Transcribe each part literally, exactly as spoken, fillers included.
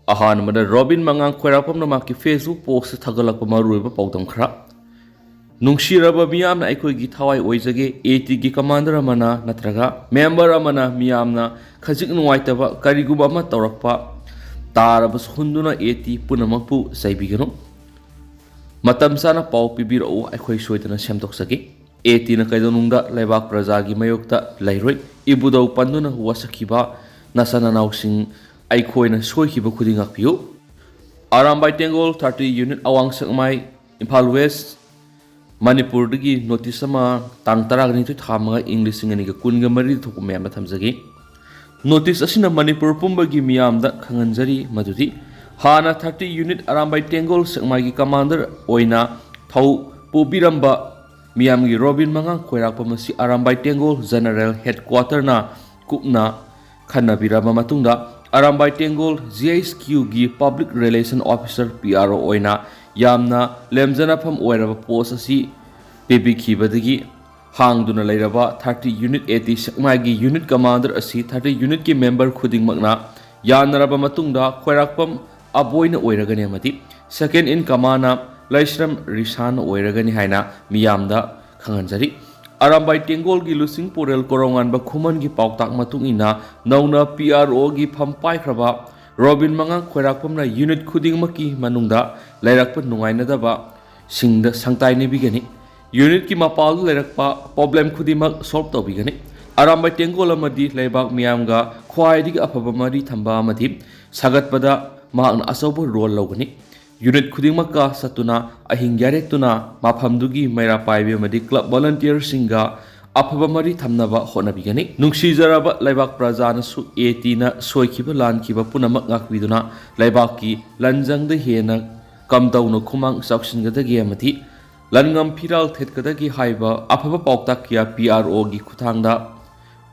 ꯑꯍꯥꯟꯕꯗ ꯔꯣꯕꯤꯟ ꯃꯉꯥꯡ ꯈ꯭ꯋꯥꯏꯔꯥꯛꯄꯝꯅ ꯃꯍꯥꯛꯀꯤ Facebook post ꯊꯥꯒꯠꯂꯛꯄ ꯃꯔꯨꯑꯣꯏꯕ ꯄꯥꯎꯗꯝ ꯈꯔ꯫ ꯅꯨꯡꯁꯤꯔꯕ ꯃꯤꯌꯥꯝꯅ ꯑꯩꯈꯣꯏꯒꯤ ꯊꯋꯥꯏ ꯑꯣꯏꯖꯒꯦ, ATꯒꯤ ꯀꯃꯥꯟꯗꯔ ꯑꯃꯅ ꯅꯠꯇ꯭ꯔꯒ ꯃꯦꯝꯕꯔ ꯑꯃꯅ ꯃꯤꯌꯥꯝꯅ ꯈꯖꯤꯛ ꯅꯨꯡꯉꯥꯏꯇꯕ ꯀꯔꯤꯒꯨꯝꯕ ꯑꯃ ꯇꯧꯔꯛꯄ ꯇꯥꯔꯕꯁꯨ ꯍꯨꯟꯗꯨꯅ AT ꯄꯨꯝꯅꯃꯛꯄꯨ ꯆꯩꯕꯤꯒꯅꯨ꯫ ꯃꯇꯝ ꯆꯥꯅ ꯄꯥꯎ ꯄꯤꯕꯤꯔꯛꯎ, ꯑꯩꯈꯣꯏ ꯁꯣꯏꯗꯅ ꯁꯦꯝꯗꯣꯛꯆꯒꯦ꯫ ATꯅ ꯀꯩꯗꯧꯅꯨꯡꯗ ꯂꯩꯕꯥꯛ ꯄ꯭ꯔꯖꯥꯒꯤ ꯃꯥꯌꯣꯛꯇ ꯂꯩꯔꯣꯏ꯫ ꯏꯕꯨꯙꯧ ꯄꯟꯗꯨꯅ ꯋꯥꯁꯛꯈꯤꯕ ꯅꯆꯥ ꯅꯅꯥꯎꯁꯤꯡ, ꯑꯩꯈꯣꯏꯅ ꯁꯣꯏꯈꯤꯕ ꯈꯨꯗꯤꯡ ꯉꯥꯛꯄꯤꯌꯨ꯫ ꯑꯔꯥꯝꯕꯥꯏ ꯇꯦꯡꯒꯣꯜ thirty unit ꯑꯋꯥꯡ ꯁꯦꯛꯃꯥꯏ, ꯏꯝꯐꯥꯜ ꯋꯦꯁ, ꯃꯅꯤꯄꯨꯔꯗꯒꯤ ꯅꯣꯇꯤꯁ ꯑꯃ ꯇꯥꯡ ꯇꯔꯥꯅꯤꯊꯣꯏ ꯊꯥ ꯃꯉꯥ ꯏꯪ ꯂꯤꯁꯤꯡ ꯑꯅꯤꯒ ꯀꯨꯟꯒ ꯃꯔꯤꯗ ꯊꯣꯛꯄ ꯃꯌꯥꯝꯗ ꯊꯝꯖꯒꯦ꯫ ꯅꯣꯇꯤꯁ ꯑꯁꯤꯅ ꯃꯅꯤꯄꯨꯔ ꯄꯨꯝꯕꯒꯤ ꯃꯤꯌꯥꯝꯗ ꯈꯪꯍꯟꯖꯔꯤ ꯃꯗꯨꯗꯤ ꯍꯥꯟꯅ thirty unit ꯑꯔꯥꯝꯕꯥꯏ ꯇꯦꯡꯒꯣꯜ ꯁꯦꯛꯃꯥꯏꯒꯤ ꯀꯃꯥꯟꯗꯔ ꯑꯣꯏꯅ ꯊꯧ ꯄꯨꯕꯤꯔꯝꯕ ꯃꯤꯌꯥꯝꯒꯤ ꯔꯣꯕꯤꯟ ꯃꯉꯥꯡ ꯈ꯭ꯋꯥꯏꯔꯥꯛꯄꯝ ꯑꯁꯤ ꯑꯔꯥꯝꯕꯥꯏ ꯇꯦꯡꯒꯣꯜ ꯖꯦꯅꯔꯦꯜ ꯍꯦꯗꯀ꯭ꯋꯥꯇꯔꯅ ꯀꯨꯞꯅ ꯈꯟꯅꯕꯤꯔꯕ ꯃꯇꯨꯡꯗ Arambai ꯇꯦꯡꯒꯣꯜ GHQꯒꯤ Public Relation Officer, PRO ꯑꯣꯏꯅ ꯌꯥꯝꯅ ꯂꯦꯝꯖꯅꯐꯝ ꯑꯣꯏꯔꯕ ꯄꯣꯁ ꯑꯁꯤ ꯄꯤꯕꯤꯈꯤꯕꯗꯒꯤ ꯍꯥꯡꯗꯨꯅ ꯂꯩꯔꯕ thirty unit AT ꯁꯦꯛꯃꯥꯏꯒꯤ unit commander ꯑꯁꯤ thirty unitꯀꯤ ꯃꯦꯝꯕꯔ ꯈꯨꯗꯤꯡꯃꯛꯅ ꯌꯥꯅꯔꯕ ꯃꯇꯨꯡꯗ ꯈ꯭ꯋꯥꯏꯔꯥꯛꯄꯝ ꯑꯕꯣꯏꯅ ꯑꯣꯏꯔꯒꯅꯤ ꯑꯃꯗꯤ second in commandꯅ ꯂꯩꯁ꯭ꯔꯝ ꯔꯤꯁꯥꯟ ꯑꯣꯏꯔꯒꯅꯤ ꯍꯥꯏꯅ ꯃꯤꯌꯥꯝꯗ ꯈꯪꯍꯟꯖꯔꯤ꯫ ꯑꯔꯥꯝꯕꯥꯏ ꯇꯦꯡꯒꯣꯜꯒꯤ ꯂꯨꯆꯤꯡ ꯄꯨꯔꯦꯜ ꯀꯣꯔꯧꯉꯥꯟꯕ ꯈꯨꯃꯟꯒꯤ ꯄꯥꯎꯇꯥꯛ ꯃꯇꯨꯡ ꯏꯟꯅ ꯅꯧꯅ PROꯒꯤ ꯐꯝ ꯄꯥꯏꯈ꯭ꯔꯕ ꯔꯣꯕꯤꯟ ꯃꯉꯥꯡ ꯈ꯭ꯋꯥꯏꯔꯥꯛꯄꯝꯅ unit ꯈꯨꯗꯤꯡꯃꯛꯀꯤ ꯃꯅꯨꯡꯗ ꯂꯩꯔꯛꯄ ꯅꯨꯡꯉꯥꯏꯅꯗꯕ ꯁꯤꯡꯗ ꯁꯪꯇꯥꯏ ꯅꯤꯕꯤꯒꯅꯤ꯫ Unitꯀꯤ ꯃꯄꯥꯜꯗ ꯂꯩꯔꯛꯄ problem ꯈꯨꯗꯤꯡꯃꯛ solve ꯇꯧꯕꯤꯒꯅꯤ꯫ ꯑꯔꯥꯝꯕꯥꯏ ꯇꯦꯡꯒꯣꯜ ꯑꯃꯗꯤ ꯂꯩꯕꯥꯛ ꯃꯤꯌꯥꯝꯒ ꯈ꯭ꯋꯥꯏꯗꯒꯤ ꯑꯐꯕ ꯃꯔꯤ ꯊꯝꯕ ꯑꯃꯗꯤ ꯁꯥꯒꯠꯄꯗ ꯃꯍꯥꯛꯅ ꯑꯆꯧꯕ role ꯂꯧꯒꯅꯤ꯫ Unit ꯈꯨꯗꯤꯡꯃꯛꯀ ꯆꯠꯇꯨꯅ ꯑꯍꯤꯡ ꯌꯥꯔꯦꯛꯇꯨꯅ ꯃꯐꯝꯗꯨꯒꯤ ꯃꯩꯔꯥ ꯄꯥꯏꯕꯤ ꯑꯃꯗꯤ club volunteerꯁꯤꯡꯒ ꯑꯐꯕ ꯃꯔꯤ ꯊꯝꯅꯕ ꯍꯣꯠꯅꯕꯤꯒꯅꯤ꯫ ꯅꯨꯡꯁꯤꯖꯔꯕ ꯂꯩꯕꯥꯛ ꯄ꯭ꯔꯖꯥꯅꯁꯨ ATꯅ ꯁꯣꯏꯈꯤꯕ ꯂꯥꯟꯈꯤꯕ ꯄꯨꯝꯅꯃꯛ ꯉꯥꯛꯄꯤꯗꯨꯅ ꯂꯩꯕꯥꯛꯀꯤ ꯂꯟꯖꯪꯗ ꯍꯦꯟꯅ ꯀꯝꯗꯧꯅ ꯈꯨꯃꯥꯡ ꯆꯥꯎꯁꯤꯟꯒꯗꯒꯦ ꯑꯃꯗꯤ ꯂꯟꯉꯝ ꯐꯤꯔꯥꯜ ꯊꯦꯠꯀꯗꯒꯦ ꯍꯥꯏꯕ ꯑꯐꯕ ꯄꯥꯎꯇꯥꯛ ꯀꯌꯥ PROꯒꯤ ꯈꯨꯠꯊꯥꯡꯗ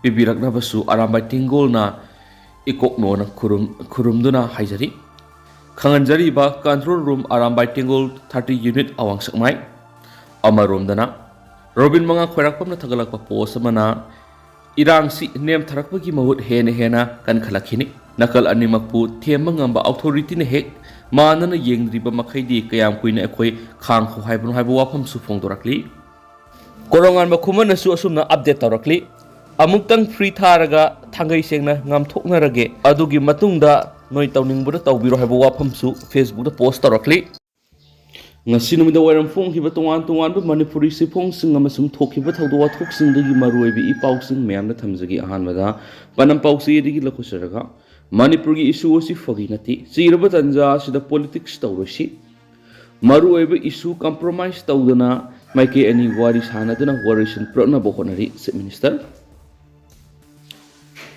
ꯄꯤꯕꯤꯔꯛꯅꯕꯁꯨ ꯑꯔꯥꯝꯕꯥꯏ ꯇꯦꯡꯒꯣꯜꯅ ꯏꯀꯣꯛꯅꯣꯅ ꯈꯨꯔꯨꯝ-, ꯈꯨꯔꯨꯝꯗꯨꯅ ꯍꯥꯏꯖꯔꯤ꯫ ꯈꯪꯍꯟꯖꯔꯤꯕ control room Arambai ꯇꯦꯡꯒꯣꯜ thirty unit ꯑꯋꯥꯡ ꯁꯛꯃꯥꯏ꯫ ꯑꯃꯔꯣꯝꯗꯅ ꯔꯣꯕꯤꯟ ꯃꯉꯥ ꯈ꯭ꯋꯥꯏꯔꯥꯛꯄꯝꯅ ꯊꯥꯒꯠꯂꯛꯄ ꯄꯣꯁ ꯑꯃꯅ ꯏꯔꯥꯡꯁꯤ ꯅꯦꯝꯊꯔꯛꯄꯒꯤ ꯃꯍꯨꯠ ꯍꯦꯟꯅ ꯍꯦꯟꯅ ꯀꯟꯈꯠꯂꯛꯈꯤꯅꯤ꯫ ꯅꯥꯀꯜ ꯑꯅꯤꯃꯛꯄꯨ ꯊꯦꯝꯕ ꯉꯝꯕ ꯑꯣꯊꯣꯔꯤꯇꯤꯅ ꯍꯦꯛ ꯃꯥꯟꯅꯅ ꯌꯦꯡꯗ꯭ꯔꯤꯕ ꯃꯈꯩꯗꯤ ꯀꯌꯥꯝ ꯀꯨꯏꯅ ꯑꯩꯈꯣꯏ ꯈꯥꯡꯈꯣ ꯍꯥꯏꯕꯅꯣ ꯍꯥꯏꯕ ꯋꯥꯐꯝꯁꯨ ꯐꯣꯡꯗꯣꯔꯛꯂꯤ꯫ ꯀꯣꯔꯧꯉꯥꯟꯕ ꯈꯨꯃꯟꯅꯁꯨ ꯑꯁꯨꯝꯅ ꯑꯞꯗꯦꯠ ꯇꯧꯔꯛꯂꯤ꯫ "ꯑꯃꯨꯛꯇꯪ ꯐ꯭ꯔꯤ ꯊꯥꯔꯒ ꯊꯥꯡꯒꯩ ꯁꯦꯡꯅ ꯉꯥꯝꯊꯣꯛꯅꯔꯒꯦ, ꯑꯗꯨꯒꯤ ꯃꯇꯨꯡꯗ ꯅꯣꯏ ꯇꯧꯅꯤꯡꯕꯗ ꯇꯧꯕꯤꯔꯣ" ꯍꯥꯏꯕ ꯋꯥꯐꯝꯁꯨ ꯐꯦꯁꯕꯨꯛꯇ ꯄꯣꯁ ꯇꯧꯔꯛꯂꯤ꯫ ꯉꯁꯤ ꯅꯨꯃꯤꯗꯥꯡ ꯋꯥꯏꯔꯝ ꯐꯣꯡꯈꯤꯕ ꯇꯣꯉꯥꯟ ꯇꯣꯉꯥꯟꯕ ꯃꯅꯤꯄꯨꯔꯤ ꯆꯦꯐꯣꯡꯁꯤꯡ ꯑꯃꯁꯨꯡ ꯊꯣꯛꯈꯤꯕ ꯊꯧꯗꯣꯛ ꯋꯥꯊꯣꯛꯁꯤꯡꯗꯒꯤ ꯃꯔꯨꯑꯣꯏꯕ ꯏ ꯄꯥꯎꯁꯤꯡ ꯃꯌꯥꯝꯗ ꯊꯝꯖꯒꯦ꯫ ꯑꯍꯥꯟꯕꯗ ꯄꯅꯝ ꯄꯥꯎꯆꯦꯗꯒꯤ ꯂꯧꯈꯠꯆꯔꯒ, ꯃꯅꯤꯄꯨꯔꯒꯤ ꯏꯁꯨ ꯑꯁꯤ ꯐꯥꯒꯤ ꯅꯠꯇꯦ꯫ ꯆꯤꯔꯕ ꯇꯥꯟꯖꯥ ꯑꯁꯤꯗ ꯄꯣꯂꯤꯇꯤꯛꯁ ꯇꯧꯔꯣꯏꯁꯤ꯫ ꯃꯔꯨꯑꯣꯏꯕ ꯏꯁꯨ ꯀꯝꯄ꯭ꯔꯣꯃꯥꯏꯁ ꯇꯧꯗꯅ ꯃꯥꯏꯀꯩ ꯑꯅꯤ ꯋꯥꯔꯤ ꯁꯥꯅꯗꯨꯅ ꯋꯥꯔꯣꯏꯁꯤꯟ ꯄꯨꯔꯛꯅꯕ ꯍꯣꯠꯅꯔꯤ, ꯆꯤꯐ ꯃꯤꯅꯤꯁꯇꯔ꯫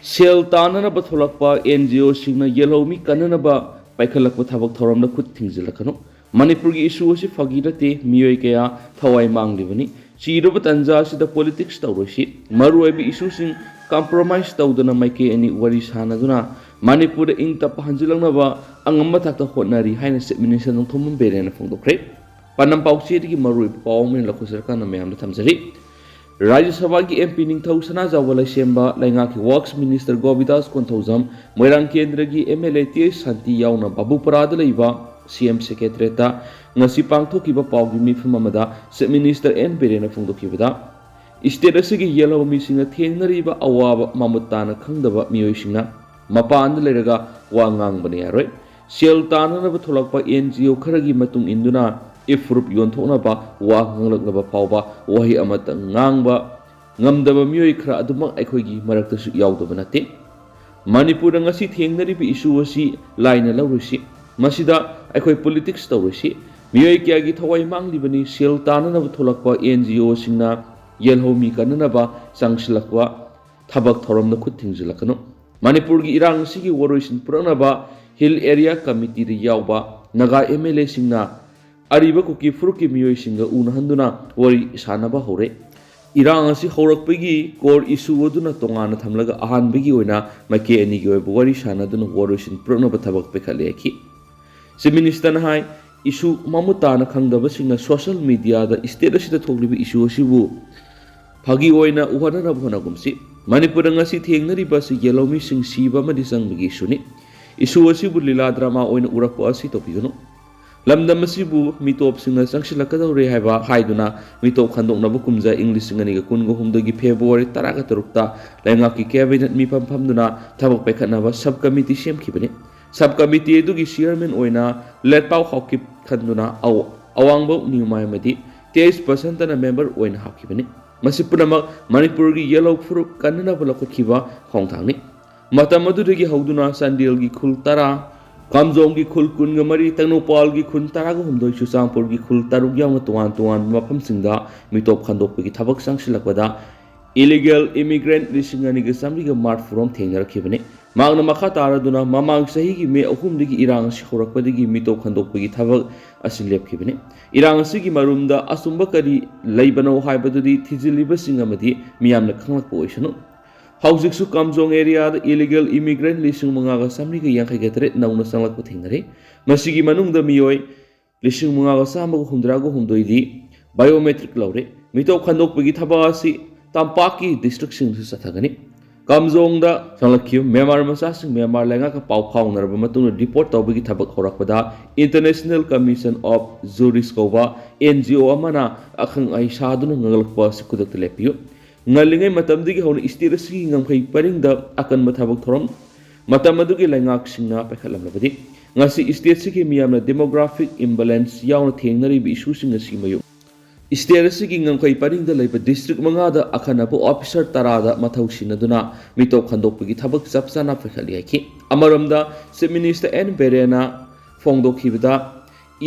ꯁꯦꯜ ꯇꯥꯟꯅꯅꯕ ꯊꯣꯛꯂꯛꯄ ꯑꯦꯟ ꯖꯤ ꯑꯣꯁꯤꯡꯅ ꯌꯦꯜꯍꯧꯃꯤ ꯀꯟꯅꯅꯕ ꯄꯥꯏꯈꯠꯂꯛꯄ ꯊꯕꯛ ꯊꯧꯔꯝꯗ ꯈꯨꯠ ꯊꯤꯡꯖꯤꯜꯂꯛꯀꯅꯨ꯫ ꯃꯅꯤꯄꯨꯔꯒꯤ ꯏꯁꯨ ꯑꯁꯤ ꯐꯥꯒꯤ ꯅꯠꯇꯦ, ꯃꯤꯑꯣꯏ ꯀꯌꯥ ꯊꯋꯥꯏ ꯃꯥꯡꯂꯤꯕꯅꯤ꯫ ꯆꯤꯔꯕ ꯇꯥꯟꯖꯥ ꯑꯁꯤꯗ ꯄꯣꯂꯤꯇꯤꯛꯁ ꯇꯧꯔꯣꯏꯁꯤ꯫ ꯃꯔꯨꯑꯣꯏꯕ ꯏꯁꯨꯁꯤꯡ ꯀꯝꯄ꯭ꯔꯣꯃꯥꯏꯁ ꯇꯧꯗꯅ ꯃꯥꯏꯀꯩ ꯑꯅꯤ ꯋꯥꯔꯤ ꯁꯥꯅꯗꯨꯅ ꯃꯅꯤꯄꯨꯔꯗ ꯏꯪ ꯇꯞꯄ ꯍꯟꯖꯤꯜꯂꯛꯅꯕ ꯑꯉꯝꯕ ꯊꯥꯛꯇ ꯍꯣꯠꯅꯔꯤ ꯍꯥꯏꯅ ꯆꯤꯐ ꯃꯤꯅꯤꯁꯇꯔ ꯅꯣꯡꯊꯣꯝꯕꯝ ꯕꯤꯔꯦꯟꯅ ꯐꯣꯡꯗꯣꯛꯈ꯭ꯔꯦ꯫ ꯄꯥꯟꯗꯝ ꯄꯥꯎꯆꯦꯗꯒꯤ ꯃꯔꯨꯑꯣꯏꯕ ꯄꯥꯎ ꯑꯃ ꯑꯣꯏꯅ ꯂꯧꯈꯠꯆꯔꯀꯥꯟꯗ ꯃꯌꯥꯝꯗ ꯊꯝꯖꯔꯤ꯫ ꯔꯥꯖ꯭ꯌ ꯁꯚꯥꯒꯤ ꯑꯦꯝ ꯄꯤ ꯅꯤꯡꯊꯧ ꯁꯅꯥꯖꯥꯎꯕ ꯂꯩꯁꯦꯝꯕ, ꯂꯩꯉꯥꯛꯀꯤ ꯋꯥꯔꯛꯁ ꯃꯤꯅꯤꯁꯇꯔ ꯒꯣꯕꯤꯗꯥꯁ ꯀꯣꯟꯊꯧꯖꯝ, ꯃꯣꯏꯔꯥꯡ ꯀꯦꯟꯗ꯭ꯔꯒꯤ ꯑꯦꯝ ꯑꯦꯜ ꯑꯦ ꯇꯤ ꯑꯦꯁ ꯁꯥꯟꯇꯤ ꯌꯥꯎꯅ ꯕꯥꯕꯨꯄꯔꯥꯗ ꯂꯩꯕ ꯁꯤ ꯑꯦꯝ ꯁꯦꯀ꯭ꯔꯦꯇꯔꯤꯌꯦꯠꯇ ꯉꯁꯤ ꯄꯥꯡꯊꯣꯛꯈꯤꯕ ꯄꯥꯎꯒꯤ ꯃꯤꯐꯝ ꯑꯃꯗ ꯆꯤꯐ ꯃꯤꯅꯤꯁꯇꯔ ꯑꯦꯟ ꯕꯤꯔꯦꯟꯅ ꯐꯣꯡꯗꯣꯛꯈꯤꯕꯗ, ꯁ꯭ꯇꯦꯠ ꯑꯁꯤꯒꯤ ꯌꯦꯜꯍꯧꯃꯤꯁꯤꯡꯅ ꯊꯦꯡꯅꯔꯤꯕ ꯑꯋꯥꯕ ꯃꯃꯨꯠ ꯇꯥꯅ ꯈꯪꯗꯕ ꯃꯤꯑꯣꯏꯁꯤꯡꯅ ꯃꯄꯥꯟꯗ ꯂꯩꯔꯒ ꯋꯥ ꯉꯥꯡꯕꯅ ꯌꯥꯔꯣꯏ꯫ ꯁꯦꯜ ꯇꯥꯟꯅꯅꯕ ꯊꯣꯛꯂꯛꯄ ꯑꯦꯟ ꯖꯤ ꯑꯣ ꯈꯔꯒꯤ ꯃꯇꯨꯡ ꯏꯟꯗꯨꯅ ꯏꯐ ꯄ꯭ꯔꯨꯐ ꯌꯣꯟꯊꯣꯛꯅꯕ ꯋꯥ ꯉꯥꯡꯂꯛꯂꯕ ꯐꯥꯎꯕ ꯋꯥꯍꯩ ꯑꯃꯇ ꯉꯥꯡꯕ ꯉꯝꯗꯕ ꯃꯤꯑꯣꯏ ꯈꯔ ꯑꯗꯨꯃꯛ ꯑꯩꯈꯣꯏꯒꯤ ꯃꯔꯛꯇꯁꯨ ꯌꯥꯎꯗꯕ ꯅꯠꯇꯦ꯫ ꯃꯅꯤꯄꯨꯔꯗ ꯉꯁꯤ ꯊꯦꯡꯅꯔꯤꯕ ꯏꯁꯨ ꯑꯁꯤ ꯂꯥꯏꯅ ꯂꯧꯔꯣꯏꯁꯤ꯫ ꯃꯁꯤꯗ ꯑꯩꯈꯣꯏ ꯄꯣꯂꯤꯇꯤꯛꯁ ꯇꯧꯔꯣꯏꯁꯤ꯫ ꯃꯤꯑꯣꯏ ꯀꯌꯥꯒꯤ ꯊꯋꯥꯏ ꯃꯥꯡꯂꯤꯕꯅꯤ꯫ ꯁꯦꯜ ꯇꯥꯟꯅꯅꯕ ꯊꯣꯛꯂꯛꯄ ꯑꯦꯟ ꯖꯤ ꯑꯣꯁꯤꯡꯅ ꯌꯦꯜꯍꯧꯃꯤ ꯀꯟꯅꯅꯕ ꯆꯪꯁꯤꯜꯂꯛꯄ ꯊꯕꯛ ꯊꯧꯔꯝꯗ ꯈꯨꯠ ꯊꯤꯡꯖꯤꯜꯂꯛꯀꯅꯨ꯫ ꯃꯅꯤꯄꯨꯔꯒꯤ ꯏꯔꯥꯡ ꯑꯁꯤꯒꯤ ꯋꯥꯔꯣꯏꯁꯤꯟ ꯄꯨꯔꯛꯅꯕ ꯍꯤꯜ ꯑꯦꯔꯤꯌꯥ ꯀꯃꯤꯇꯤꯗ ꯌꯥꯎꯕ ꯅꯥꯒꯥ ꯑꯦꯝ ꯑꯦꯜ ꯑꯦꯁꯤꯡꯅ ꯑꯔꯤꯕ ꯀꯨꯀꯤ ꯐꯨꯔꯨꯞꯀꯤ ꯃꯤꯑꯣꯏꯁꯤꯡꯒ ꯎꯅꯍꯟꯗꯨꯅ ꯋꯥꯔꯤ ꯁꯥꯅꯕ ꯍꯧꯔꯦ꯫ ꯏꯔꯥꯡ ꯑꯁꯤ ꯍꯧꯔꯛꯄꯒꯤ ꯀꯣꯔ ꯏꯁꯨ ꯑꯗꯨꯅ ꯇꯣꯉꯥꯟꯅ ꯊꯝꯂꯒ ꯑꯍꯥꯟꯕꯒꯤ ꯑꯣꯏꯅ ꯃꯥꯏꯀꯩ ꯑꯅꯤꯒꯤ ꯑꯣꯏꯕ ꯋꯥꯔꯤ ꯁꯥꯅꯗꯨꯅ ꯋꯥꯔꯣꯏꯁꯤꯟ ꯄꯨꯔꯛꯅꯕ ꯊꯕꯛ ꯄꯥꯏꯈꯠꯂꯦ ꯍꯥꯏꯈꯤ꯫ ꯆꯤꯐ ꯃꯤꯅꯤꯁꯇꯔꯅ ꯍꯥꯏ, ꯏꯁꯨ ꯃꯃꯨꯠ ꯇꯥꯅ ꯈꯪꯗꯕꯁꯤꯡꯅ ꯁꯣꯁꯤꯌꯦꯜ ꯃꯤꯗꯤꯌꯥꯗ ꯁ꯭ꯇꯦꯠ ꯑꯁꯤꯗ ꯊꯣꯛꯂꯤꯕ ꯏꯁꯨ ꯑꯁꯤꯕꯨ ꯐꯥꯒꯤ ꯑꯣꯏꯅ ꯎꯍꯟꯅꯅꯕ ꯍꯣꯠꯅꯒꯨꯝꯁꯤ꯫ ꯃꯅꯤꯄꯨꯔꯗ ꯉꯁꯤ ꯊꯦꯡꯅꯔꯤꯕ ꯑꯁꯤ ꯌꯦꯜꯍꯧꯃꯤꯁꯤꯡ ꯁꯤꯕ ꯑꯃꯗꯤ ꯆꯪꯕꯒꯤ ꯏꯁꯨꯅꯤ꯫ ꯏꯁꯨ ꯑꯁꯤꯕꯨ ꯂꯤꯂꯥ ꯗ꯭ꯔꯃꯥ ꯑꯣꯏꯅ ꯎꯔꯛꯄ ꯑꯁꯤ ꯇꯧꯕꯤꯒꯅꯨ꯫ ꯂꯝꯗꯝ ꯑꯁꯤꯕꯨ ꯃꯤꯇꯣꯞꯁꯤꯡꯅ ꯆꯪꯁꯤꯜꯂꯛꯀꯗꯧꯔꯦ ꯍꯥꯏꯕ ꯍꯥꯏꯗꯨꯅ ꯃꯤꯇꯣꯞ ꯈꯟꯗꯣꯛꯅꯕ ꯀꯨꯝꯖꯥ ꯏꯪ ꯂꯤꯁꯤꯡ ꯑꯅꯤꯒ ꯀꯨꯟꯒ ꯍꯨꯝꯗꯣꯏꯒꯤ ꯐꯦꯕ꯭ꯔꯨꯋꯥꯔꯤ ꯇꯔꯥꯒ ꯇꯔꯨꯛꯇ ꯂꯩꯉꯥꯛꯀꯤ ꯀꯦꯕꯤꯅꯦꯠ ꯃꯤꯐꯝ ꯐꯝꯗꯨꯅ ꯊꯕꯛ ꯄꯥꯏꯈꯠꯅꯕ ꯁꯕ ꯀꯃꯤꯇꯤ ꯁꯦꯝꯈꯤꯕꯅꯤ꯫ ꯁꯕ ꯀꯃꯤꯇꯤ ꯑꯗꯨꯒꯤ ꯆꯤꯌꯔꯃꯦꯟ ꯑꯣꯏꯅ ꯂꯦꯠꯄꯥꯎ ꯍꯥꯎꯀꯤꯞ ꯈꯟꯗꯨꯅ ꯑꯋ-, ꯑꯋꯥꯡꯕꯧ ꯅꯤꯌꯨꯃꯥꯏ ꯑꯃꯗꯤ ꯇꯦꯖ ꯕꯁꯟꯇꯅ ꯃꯦꯝꯕꯔ ꯑꯣꯏꯅ ꯍꯥꯞꯈꯤꯕꯅꯤ꯫ ꯃꯁꯤ ꯄꯨꯝꯅꯃꯛ ꯃꯅꯤꯄꯨꯔꯒꯤ ꯌꯦꯜꯍꯧ ꯐꯨꯔꯨꯞ ꯀꯟꯅꯅꯕ ꯂꯧꯈꯠꯈꯤꯕ ꯈꯣꯡꯊꯥꯡꯅꯤ꯫ ꯃꯇꯝ ꯑꯗꯨꯗꯒꯤ ꯍꯧꯗꯨꯅ ꯆꯥꯟꯗꯦꯜꯒꯤ ꯈꯨꯜ ꯇꯔꯥ, ꯀꯥꯝꯖꯣꯡꯒꯤ ꯈꯨꯜ ꯀꯨꯟꯒ ꯃꯔꯤ, ꯇꯦꯡꯅꯧꯄꯥꯜꯒꯤ ꯈꯨꯜ ꯇꯔꯥꯒ ꯍꯨꯝꯗꯣꯏ, ꯆꯨꯔꯆꯥꯟꯄꯨꯔꯒꯤ ꯈꯨꯜ ꯇꯔꯨꯛ ꯌꯥꯎꯅ ꯇꯣꯉꯥꯟ ꯇꯣꯉꯥꯟꯕ ꯃꯐꯝꯁꯤꯡꯗ ꯃꯤꯇꯣꯞ ꯈꯟꯗꯣꯛꯄꯒꯤ ꯊꯕꯛ ꯆꯪꯁꯤꯜꯂꯛꯄꯗ ꯏꯂꯤꯒꯦꯜ ꯏꯃꯤꯒ꯭ꯔꯦꯟꯠ ꯂꯤꯁꯤꯡ ꯑꯅꯤꯒ ꯆꯥꯃꯔꯤꯒ ꯃꯔꯐꯨꯔꯣꯝ ꯊꯦꯡꯅꯔꯛꯈꯤꯕꯅꯤ꯫ ꯃꯍꯥꯛꯅ ꯃꯈꯥ ꯇꯥꯔꯗꯨꯅ ꯃꯃꯥꯡ ꯆꯍꯤꯒꯤ ꯃꯦ ꯑꯍꯨꯝꯗꯒꯤ ꯏꯔꯥꯡ ꯑꯁꯤ ꯍꯧꯔꯛꯄꯗꯒꯤ ꯃꯤꯇꯣꯞ ꯈꯟꯗꯣꯛꯄꯒꯤ ꯊꯕꯛ ꯑꯁꯤ ꯂꯦꯞꯈꯤꯕꯅꯤ꯫ ꯏꯔꯥꯡ ꯑꯁꯤꯒꯤ ꯃꯔꯨꯝꯗ ꯑꯆꯨꯝꯕ ꯀꯔꯤ ꯂꯩꯕꯅꯣ ꯍꯥꯏꯕꯗꯨꯗꯤ ꯊꯤꯖꯤꯜꯂꯤꯕꯁꯤꯡ ꯑꯃꯗꯤ ꯃꯤꯌꯥꯝꯅ ꯈꯪꯂꯛꯄ ꯑꯣꯏꯁꯅꯨ꯫ ꯍꯧꯖꯤꯛꯁꯨ ꯀꯥꯝꯖꯣꯡ ꯑꯦꯔꯤꯌꯥꯗ ꯏꯂꯤꯒꯦꯜ ꯏꯃꯤꯒ꯭ꯔꯦꯟꯠ ꯂꯤꯁꯤꯡ ꯃꯉꯥꯒ ꯆꯥꯃꯔꯤꯒ ꯌꯥꯡꯈꯩꯒ ꯇꯔꯦꯠ ꯅꯧꯅ ꯆꯪꯂꯛꯄ ꯊꯦꯡꯅꯔꯤ꯫ ꯃꯁꯤꯒꯤ ꯃꯅꯨꯡꯗ ꯃꯤꯑꯣꯏ ꯂꯤꯁꯤꯡ ꯃꯉꯥꯒ ꯆꯥꯝꯃꯒ ꯍꯨꯝꯗ꯭ꯔꯥꯒ ꯍꯨꯝꯗꯣꯏꯗꯤ ꯕꯥꯏꯑꯣꯃꯦꯇ꯭ꯔꯤꯛ ꯂꯧꯔꯦ꯫ ꯃꯤꯇꯣꯞ ꯈꯟꯗꯣꯛꯄꯒꯤ ꯊꯕꯛ ꯑꯁꯤ ꯇꯝꯄꯥꯛꯀꯤ ꯗꯤꯁꯇ꯭ꯔꯤꯛꯁꯤꯡꯗꯁꯨ ꯆꯠꯊꯒꯅꯤ꯫ ꯀꯥꯝꯖꯣꯡꯗ ꯆꯪꯂꯛꯈꯤꯕ ꯃ꯭ꯌꯥꯟꯃꯥꯔ ꯃꯆꯥꯁꯤꯡ ꯃ꯭ꯌꯥꯟꯃꯥꯔ ꯂꯩꯉꯥꯛꯀ ꯄꯥꯎ ꯐꯥꯎꯅꯔꯕ ꯃꯇꯨꯡꯗ ꯗꯤꯄꯣꯔꯠ ꯇꯧꯕꯒꯤ ꯊꯕꯛ ꯍꯧꯔꯛꯄꯗ International Commission of Jurists ꯀꯧꯕ ꯑꯦꯟ ꯖꯤ ꯑꯣ ꯑꯃꯅ ꯑꯈꯪ ꯑꯍꯩ ꯁꯥꯗꯨꯅ ꯉꯥꯡꯂꯛꯄ ꯑꯁꯤ ꯈꯨꯗꯛꯇ ꯂꯦꯞꯄꯤꯌꯨ꯫ ꯉꯜꯂꯤꯉꯩ ꯃꯇꯝꯗꯒꯤ ꯍꯧꯅ ꯏꯁꯇꯦꯠ ꯑꯁꯤꯒꯤ ꯉꯝꯈꯩ ꯄꯔꯤꯡꯗ ꯑꯀꯟꯕ ꯊꯕꯛ ꯊꯧꯔꯝ ꯃꯇꯝ ꯑꯗꯨꯒꯤ ꯂꯩꯉꯥꯛꯁꯤꯡꯅ ꯄꯥꯏꯈꯠꯂꯝꯂꯕꯗꯤ ꯉꯁꯤ ꯏꯁꯇꯦꯠꯁꯤꯒꯤ ꯃꯤꯌꯥꯝꯅ demographic imbalance ꯌꯥꯎꯅ ꯊꯦꯡꯅꯔꯤꯕ ꯏꯁꯨꯁꯤꯡ ꯑꯁꯤ ꯃꯥꯌꯣꯛ ꯏꯁꯇꯦꯠ ꯑꯁꯤꯒꯤ ꯉꯝꯈꯩ ꯄꯔꯤꯡꯗ ꯂꯩꯕ ꯗꯤꯁꯇ꯭ꯔꯤꯛ ꯃꯉꯥꯗ ꯑꯈꯟꯅꯕ ꯑꯣꯐꯤꯁꯥꯔ ꯇꯔꯥꯗ ꯃꯊꯧ ꯁꯤꯟꯅꯗꯨꯅ ꯃꯤꯇꯣꯞ ꯈꯟꯗꯣꯛꯄꯒꯤ ꯊꯕꯛ ꯆꯞ ꯆꯥꯅ ꯄꯥꯏꯈꯠꯂꯤ ꯍꯥꯏꯈꯤ꯫ ꯑꯃꯔꯣꯝꯗ ꯆꯤꯐ ꯃꯤꯅꯤꯁꯇꯔ ꯑꯦꯟ ꯕꯤꯔꯦꯟꯅ ꯐꯣꯡꯗꯣꯛꯈꯤꯕꯗ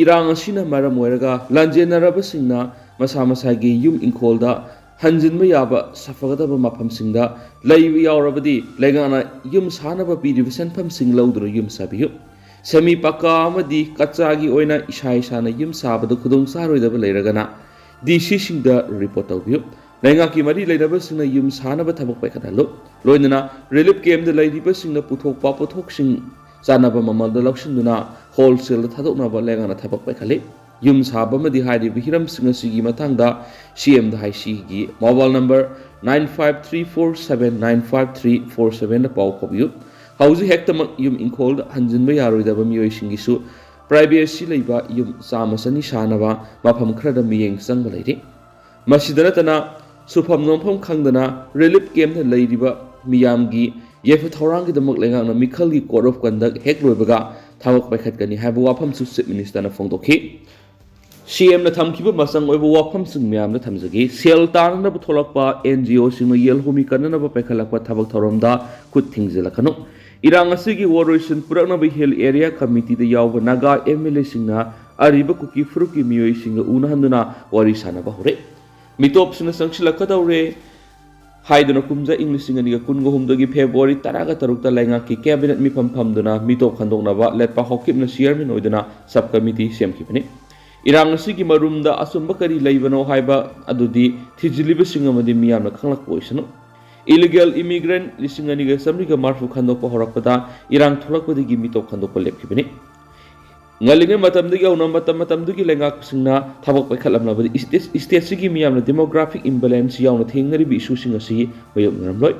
ꯏꯔꯥꯡ ꯑꯁꯤꯅ ꯃꯔꯝ ꯑꯣꯏꯔꯒ ꯂꯥꯟꯖꯦꯟꯅꯔꯕꯁꯤꯡꯅ ꯃꯁꯥ ꯃꯁꯥꯒꯤ ꯌꯨꯝ ꯏꯪꯈꯣꯜꯗ ꯍꯟꯖꯤꯟꯕ ꯌꯥꯕ ꯁꯥꯐꯒꯗꯕ ꯃꯐꯝꯁꯤꯡꯗ ꯂꯩꯕ ꯌꯥꯎꯔꯕꯗꯤ ꯂꯩꯉꯥꯛꯅ ꯌꯨꯝ ꯁꯥꯅꯕ ꯄꯤꯔꯤꯕ ꯁꯦꯟꯐꯝꯁꯤꯡ ꯂꯧꯗꯨꯅ ꯌꯨꯝ ꯁꯥꯕꯤꯌꯨ꯫ ꯁꯦꯃꯤ ꯄꯛꯀꯥ ꯑꯃꯗꯤ ꯀꯠꯆꯥꯒꯤ ꯑꯣꯏꯅ ꯏꯁꯥ ꯏꯁꯥꯅ ꯌꯨꯝ ꯁꯥꯕꯗ ꯈꯨꯗꯣꯡ ꯆꯥꯔꯣꯏꯗꯕ ꯂꯩꯔꯒꯅ ꯗꯤ ꯁꯤꯁꯤꯡꯗ ꯔꯤꯄꯣꯔꯠ ꯇꯧꯕꯤꯌꯨ꯫ ꯂꯩꯉꯥꯛꯀꯤ ꯃꯔꯤ ꯂꯩꯅꯕꯁꯤꯡꯅ ꯌꯨꯝ ꯁꯥꯅꯕ ꯊꯕꯛ ꯄꯥꯏꯈꯠꯍꯜꯂꯨ꯫ ꯂꯣꯏꯅꯅ ꯔꯤꯂꯤꯐ ꯀꯦꯝꯞꯇ ꯂꯩꯔꯤꯕꯁꯤꯡꯅ ꯄꯨꯊꯣꯛꯄ ꯄꯣꯠꯊꯣꯛꯁꯤꯡ ꯆꯥꯅꯕ ꯃꯃꯜꯗ ꯂꯧꯁꯤꯟꯗꯨꯅ ꯍꯣꯜꯁꯦꯜꯗ ꯊꯥꯗꯣꯛꯅꯕ ꯂꯩꯉꯥꯛꯅ ꯊꯕꯛ ꯄꯥꯏꯈꯠꯂꯤ꯫ ꯌꯨꯝ ꯁꯥꯕ ꯑꯃꯗꯤ ꯍꯥꯏꯔꯤꯕ ꯍꯤꯔꯝꯁꯤꯡ ꯑꯁꯤꯒꯤ ꯃꯇꯥꯡꯗ ꯁꯤ ꯑꯦꯝꯗ ꯍꯥꯏꯁꯤꯒꯤ mobile number nine five three four seven nine five three four seven ꯗ ꯄꯥꯎ ꯐꯥꯎꯕꯤꯌꯨ꯫ ꯍꯧꯖꯤꯛ ꯍꯦꯛꯇꯃꯛ ꯌꯨꯝ ꯏꯪꯈꯣꯜꯗ ꯍꯟꯖꯤꯟꯕ ꯌꯥꯔꯣꯏꯗꯕ ꯃꯤꯑꯣꯏꯁꯤꯡꯒꯤꯁꯨ ꯄ꯭ꯔꯥꯏꯚꯦꯁꯤ ꯂꯩꯕ ꯌꯨꯝ ꯆꯥꯝꯃ ꯆꯅꯤ ꯁꯥꯅꯕ ꯃꯐꯝ ꯈꯔꯗ ꯃꯤꯠꯌꯦꯡ ꯆꯪꯕ ꯂꯩꯔꯤ꯫ ꯃꯁꯤꯗ ꯅꯠꯇꯅ ꯁꯨꯐꯝ ꯅꯣꯝꯐꯝ ꯈꯪꯗꯅ ꯔꯤꯂꯤꯐ ꯀꯦꯝꯞꯇ ꯂꯩꯔꯤꯕ ꯃꯤꯌꯥꯝꯒꯤ ꯌꯥꯏꯐ ꯊꯧꯔꯥꯡꯒꯤꯗꯃꯛ ꯂꯩꯉꯥꯛꯅ ꯃꯤꯈꯜꯒꯤ ꯀꯣꯗ ꯑꯣꯐ ꯀꯟꯗꯛ ꯍꯦꯛ ꯂꯣꯏꯕꯒ ꯊꯕꯛ ꯄꯥꯏꯈꯠꯀꯅꯤ ꯍꯥꯏꯕ ꯋꯥꯐꯝꯁꯨ ꯆꯤꯐ ꯃꯤꯅꯤꯁꯇꯔꯅ ꯐꯣꯡꯗꯣꯛꯈꯤ꯫ ꯁꯤ ꯑꯦꯝꯅ ꯊꯝꯈꯤꯕ ꯃꯆꯪ ꯑꯣꯏꯕ ꯋꯥꯐꯝꯁꯤꯡ ꯃꯌꯥꯝꯗ ꯊꯝꯖꯒꯦ꯫ ꯁꯦꯜ ꯇꯥꯅꯅꯕ ꯊꯣꯛꯂꯛꯄ ꯑꯦꯟ ꯖꯤ ꯑꯣꯁꯤꯡꯅ ꯌꯦꯜ ꯍꯨꯝꯃꯤ ꯀꯟꯅꯅꯕ ꯄꯥꯏꯈꯠꯂꯛꯄ ꯊꯕꯛ ꯊꯧꯔꯝꯗ ꯈꯨꯠ ꯊꯤꯡꯖꯤꯜꯂꯛꯀꯅꯨ꯫ ꯏꯔꯥꯡ ꯑꯁꯤꯒꯤ ꯋꯥꯔꯣꯏꯁꯤꯟ ꯄꯨꯔꯛꯅꯕ ꯍꯤꯜ ꯑꯦꯔꯤꯌꯥ ꯀꯃꯤꯇꯤꯗ ꯌꯥꯎꯕ ꯅꯥꯒꯥ ꯑꯦꯝ ꯑꯦꯜ ꯑꯦꯁꯤꯡꯅ ꯑꯔꯤꯕ ꯀꯨꯀꯤ ꯐꯨꯔꯨꯞꯀꯤ ꯃꯤꯑꯣꯏꯁꯤꯡꯒ ꯎꯅꯍꯟꯗꯨꯅ ꯋꯥꯔꯤ ꯁꯥꯅꯕ ꯍꯧꯔꯦ꯫ ꯃꯤꯇꯣꯞꯁꯤꯡꯅ ꯆꯪꯁꯤꯜꯂꯛꯀꯗꯧꯔꯦ ꯍꯥꯏꯗꯨꯅ ꯀꯨꯝꯖꯥ ꯏꯪ ꯂꯤꯁꯤꯡ ꯑꯅꯤꯒ ꯀꯨꯟꯒ ꯍꯨꯝꯗꯣꯏꯒꯤ ꯐꯦꯕ꯭ꯔꯨꯋꯥꯔꯤ ꯇꯔꯥꯒ ꯇꯔꯨꯛꯇ ꯂꯩꯉꯥꯛꯀꯤ ꯀꯦꯕꯤꯅꯦꯠ ꯃꯤꯐꯝ ꯐꯝꯗꯨꯅ ꯃꯤꯇꯣꯞ ꯈꯟꯗꯣꯛꯅꯕ ꯂꯦꯠꯄꯥ ꯍꯥꯎꯀꯤꯞꯅ ꯆꯤꯌꯔꯃꯦꯟ ꯑꯣꯏꯗꯨꯅ ꯁꯕ ꯀꯃꯤꯇꯤ ꯁꯦꯝꯈꯤꯕꯅꯤ꯫ ꯏꯔꯥꯡ ꯑꯁꯤꯒꯤ ꯃꯔꯨꯝꯗ ꯑꯆꯨꯝꯕ ꯀꯔꯤ ꯂꯩꯕꯅꯣ ꯍꯥꯏꯕ ꯑꯗꯨꯗꯤ ꯊꯤꯖꯤꯜꯂꯤꯕꯁꯤꯡ ꯑꯃꯗꯤ ꯃꯤꯌꯥꯝꯅ ꯈꯪꯂꯛꯄ ꯑꯣꯏꯁꯅꯨ꯫ ꯏꯂꯤꯒꯦꯜ ꯏꯃꯤꯒ꯭ꯔꯦꯟ ꯂꯤꯁꯤꯡ ꯑꯅꯤꯒ ꯆꯥꯃꯔꯤꯒ ꯃꯔꯐꯨ ꯈꯟꯗꯣꯛꯄ ꯍꯧꯔꯛꯄꯗ ꯏꯔꯥꯡ ꯊꯣꯛꯂꯛꯄꯗꯒꯤ ꯃꯤꯇꯣꯞ ꯈꯟꯗꯣꯛꯄ ꯂꯦꯞꯈꯤꯕꯅꯤ꯫ ꯉꯜꯂꯤꯉꯩ ꯃꯇꯝꯗꯒꯤ ꯍꯧꯅ ꯃꯇꯝ ꯃꯇꯝꯗꯨꯒꯤ ꯂꯩꯉꯥꯛꯁꯤꯡꯅ ꯊꯕꯛ ꯄꯥꯏꯈꯠꯂꯝꯂꯕꯗꯤ ꯏꯁꯇꯦꯠ, ꯏꯁꯇꯦꯠꯁꯤꯒꯤ ꯃꯤꯌꯥꯝꯅ ꯗꯦꯃꯣꯒ꯭ꯔꯥꯐꯤꯛ ꯏꯝꯕꯦꯂꯦꯟꯁ ꯌꯥꯎꯅ ꯊꯦꯡꯅꯔꯤꯕ ꯏꯁꯨꯁꯤꯡ ꯑꯁꯤ ꯃꯥꯌꯣꯛꯅꯔꯝꯂꯣꯏ꯫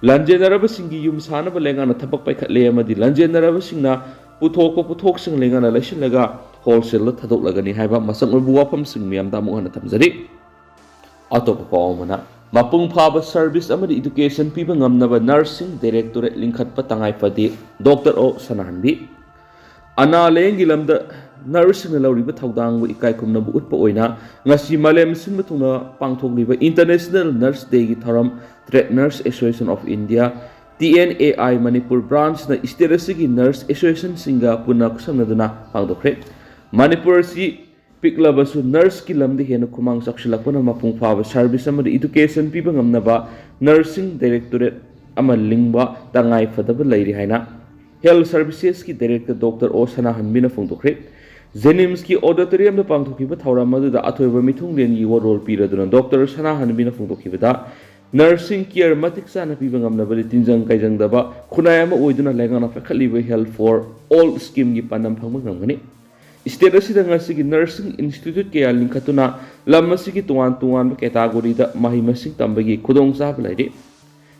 ꯂꯥꯟꯖꯦꯟꯅꯔꯕꯁꯤꯡꯒꯤ ꯌꯨꯝ ꯁꯥꯅꯕ ꯂꯩꯉꯥꯛꯅ ꯊꯕꯛ ꯄꯥꯏꯈꯠꯂꯦ ꯑꯃꯗꯤ ꯂꯥꯟꯖꯦꯟꯅꯔꯕꯁꯤꯡꯅ ꯄꯨꯊꯣꯛꯄ ꯄꯣꯠꯊꯣꯛꯁꯤꯡ ꯂꯩꯉꯥꯛꯅ ꯂꯩꯁꯤꯜꯂꯒ ꯍꯣꯜꯁꯦꯜꯗ ꯊꯥꯗꯣꯛꯂꯒꯅꯤ ꯍꯥꯏꯕ ꯃꯆꯪ ꯑꯣꯏꯕ ꯋꯥꯐꯝꯁꯤꯡ ꯃꯌꯥꯝꯗ ꯑꯃꯨꯛ ꯍꯟꯅ ꯊꯝꯖꯔꯤ꯫ ꯑꯇꯣꯞꯄ ꯄꯥꯎ ꯑꯃꯅ, ꯃꯄꯨꯡ ꯐꯥꯕ ꯁꯔꯚꯤꯁ ꯑꯃꯗꯤ ꯏꯗꯨꯀꯦꯁꯟ ꯄꯤꯕ ꯉꯝꯅꯕ ꯅꯔꯁꯤꯡ ꯗꯥꯏꯔꯦꯛꯇꯣꯔꯦꯠ ꯂꯤꯡꯈꯠꯄ ꯇꯉꯥꯏ ꯐꯗꯦ, ꯗꯣꯛꯇꯔ ꯑꯣ ꯁꯅꯥꯍꯟꯕꯤ꯫ ꯑꯅꯥ ꯂꯥꯌꯦꯡꯒꯤ ꯂꯝꯗ ꯅꯔꯁꯁꯤꯡꯅ ꯂꯧꯔꯤꯕ ꯊꯧꯗꯥꯡꯕꯨ ꯏꯀꯥꯏ ꯈꯨꯝꯅꯕ ꯎꯠꯄ ꯑꯣꯏꯅ ꯉꯁꯤ ꯃꯥꯂꯦꯝ ꯁꯤꯟꯕ ꯊꯨꯡꯅ ꯄꯥꯡꯊꯣꯛꯂꯤꯕ ꯏꯟꯇꯔꯅꯦꯁꯅꯦꯜ ꯅꯔꯁ ꯗꯦꯒꯤ ꯊꯧꯔꯝ trained nurses association of India, T N A I, Manipur ꯕ꯭ꯔꯥꯟꯁꯅ ꯏꯁꯇꯦꯠ ꯑꯁꯤꯒꯤ ꯅꯔꯁ ꯑꯦꯁꯣꯁꯤꯌꯦꯁꯟꯁꯤꯡꯒ ꯄꯨꯟꯅ ꯈꯨꯠꯁꯝꯅꯗꯨꯅ ꯄꯥꯡꯊꯣꯛꯈ꯭ꯔꯦ꯫ ꯃꯅꯤꯄꯨꯔ ꯑꯁꯤ ꯄꯤꯛꯂꯕꯁꯨ ꯅꯔꯁꯀꯤ ꯂꯝꯗ ꯍꯦꯟꯅ ꯈꯨꯃꯥꯡ ꯆꯥꯎꯁꯤꯜꯂꯛꯄꯅ ꯃꯄꯨꯡ ꯐꯥꯕ ꯁꯔꯚꯤꯁ ꯑꯃꯗꯤ ꯏꯗꯨꯀꯦꯁꯟ ꯄꯤꯕ ꯉꯝꯅꯕ ꯅꯔꯁꯤꯡ ꯗꯥꯏꯔꯦꯛꯇꯣꯔꯦꯠ ꯑꯃ ꯂꯤꯡꯕ ꯇꯉꯥꯏ ꯐꯗꯕ ꯂꯩꯔꯤ ꯍꯥꯏꯅ ꯍꯦꯜꯊ ꯁꯔꯚꯤꯁꯦꯁꯀꯤ ꯗꯥꯏꯔꯦꯛꯇꯔ ꯗꯣꯛꯇꯔ ꯑꯣ ꯁꯅꯥꯍꯟꯕꯤꯅ ꯐꯣꯡꯗꯣꯛꯈ꯭ꯔꯦ꯫ ꯖꯦꯅꯤꯝꯁꯀꯤ ꯑꯣꯗꯤꯇꯣꯔꯤꯌꯝꯗ ꯄꯥꯡꯊꯣꯛꯈꯤꯕ ꯊꯧꯔꯝ ꯑꯗꯨꯗ ꯑꯊꯣꯏꯕ ꯃꯤꯊꯨꯡꯂꯦꯟꯒꯤ ꯋꯥꯔꯣꯜ ꯄꯤꯔꯗꯨꯅ ꯗꯣꯛꯇꯔ ꯁꯅꯥꯍꯟꯕꯤꯅ ꯐꯣꯡꯗꯣꯛꯈꯤꯕꯗ, ꯅꯔꯁꯤꯡ ꯀꯤꯌꯔ ꯃꯇꯤꯛ ꯆꯥꯅ ꯄꯤꯕ ꯉꯝꯅꯕꯗꯤ ꯇꯤꯟꯖꯪ ꯀꯥꯏꯖꯪꯗꯕ ꯈꯨꯟꯅꯥꯏ ꯑꯃ ꯑꯣꯏꯗꯨꯅ ꯂꯩꯉꯥꯛꯅ ꯄꯥꯏꯈꯠꯂꯤꯕ ꯍꯦꯜꯊ ꯐꯣꯔ ꯑꯣꯜ ꯁ꯭ꯀꯤꯝꯒꯤ ꯄꯥꯟꯗꯝ ꯐꯪꯕ ꯉꯝꯒꯅꯤ꯫ State ꯑꯁꯤꯗ ꯉꯁꯤꯒꯤ nursing institute ꯀꯌꯥ ꯂꯤꯡꯈꯠꯇꯨꯅ ꯂꯝ ꯑꯁꯤꯒꯤ ꯇꯣꯉꯥꯟ ꯇꯣꯉꯥꯟꯕ categoryꯗ ꯃꯍꯩ ꯃꯁꯤꯡ ꯇꯝꯕꯒꯤ ꯈꯨꯗꯣꯡꯆꯥꯕ ꯂꯩꯔꯤ꯫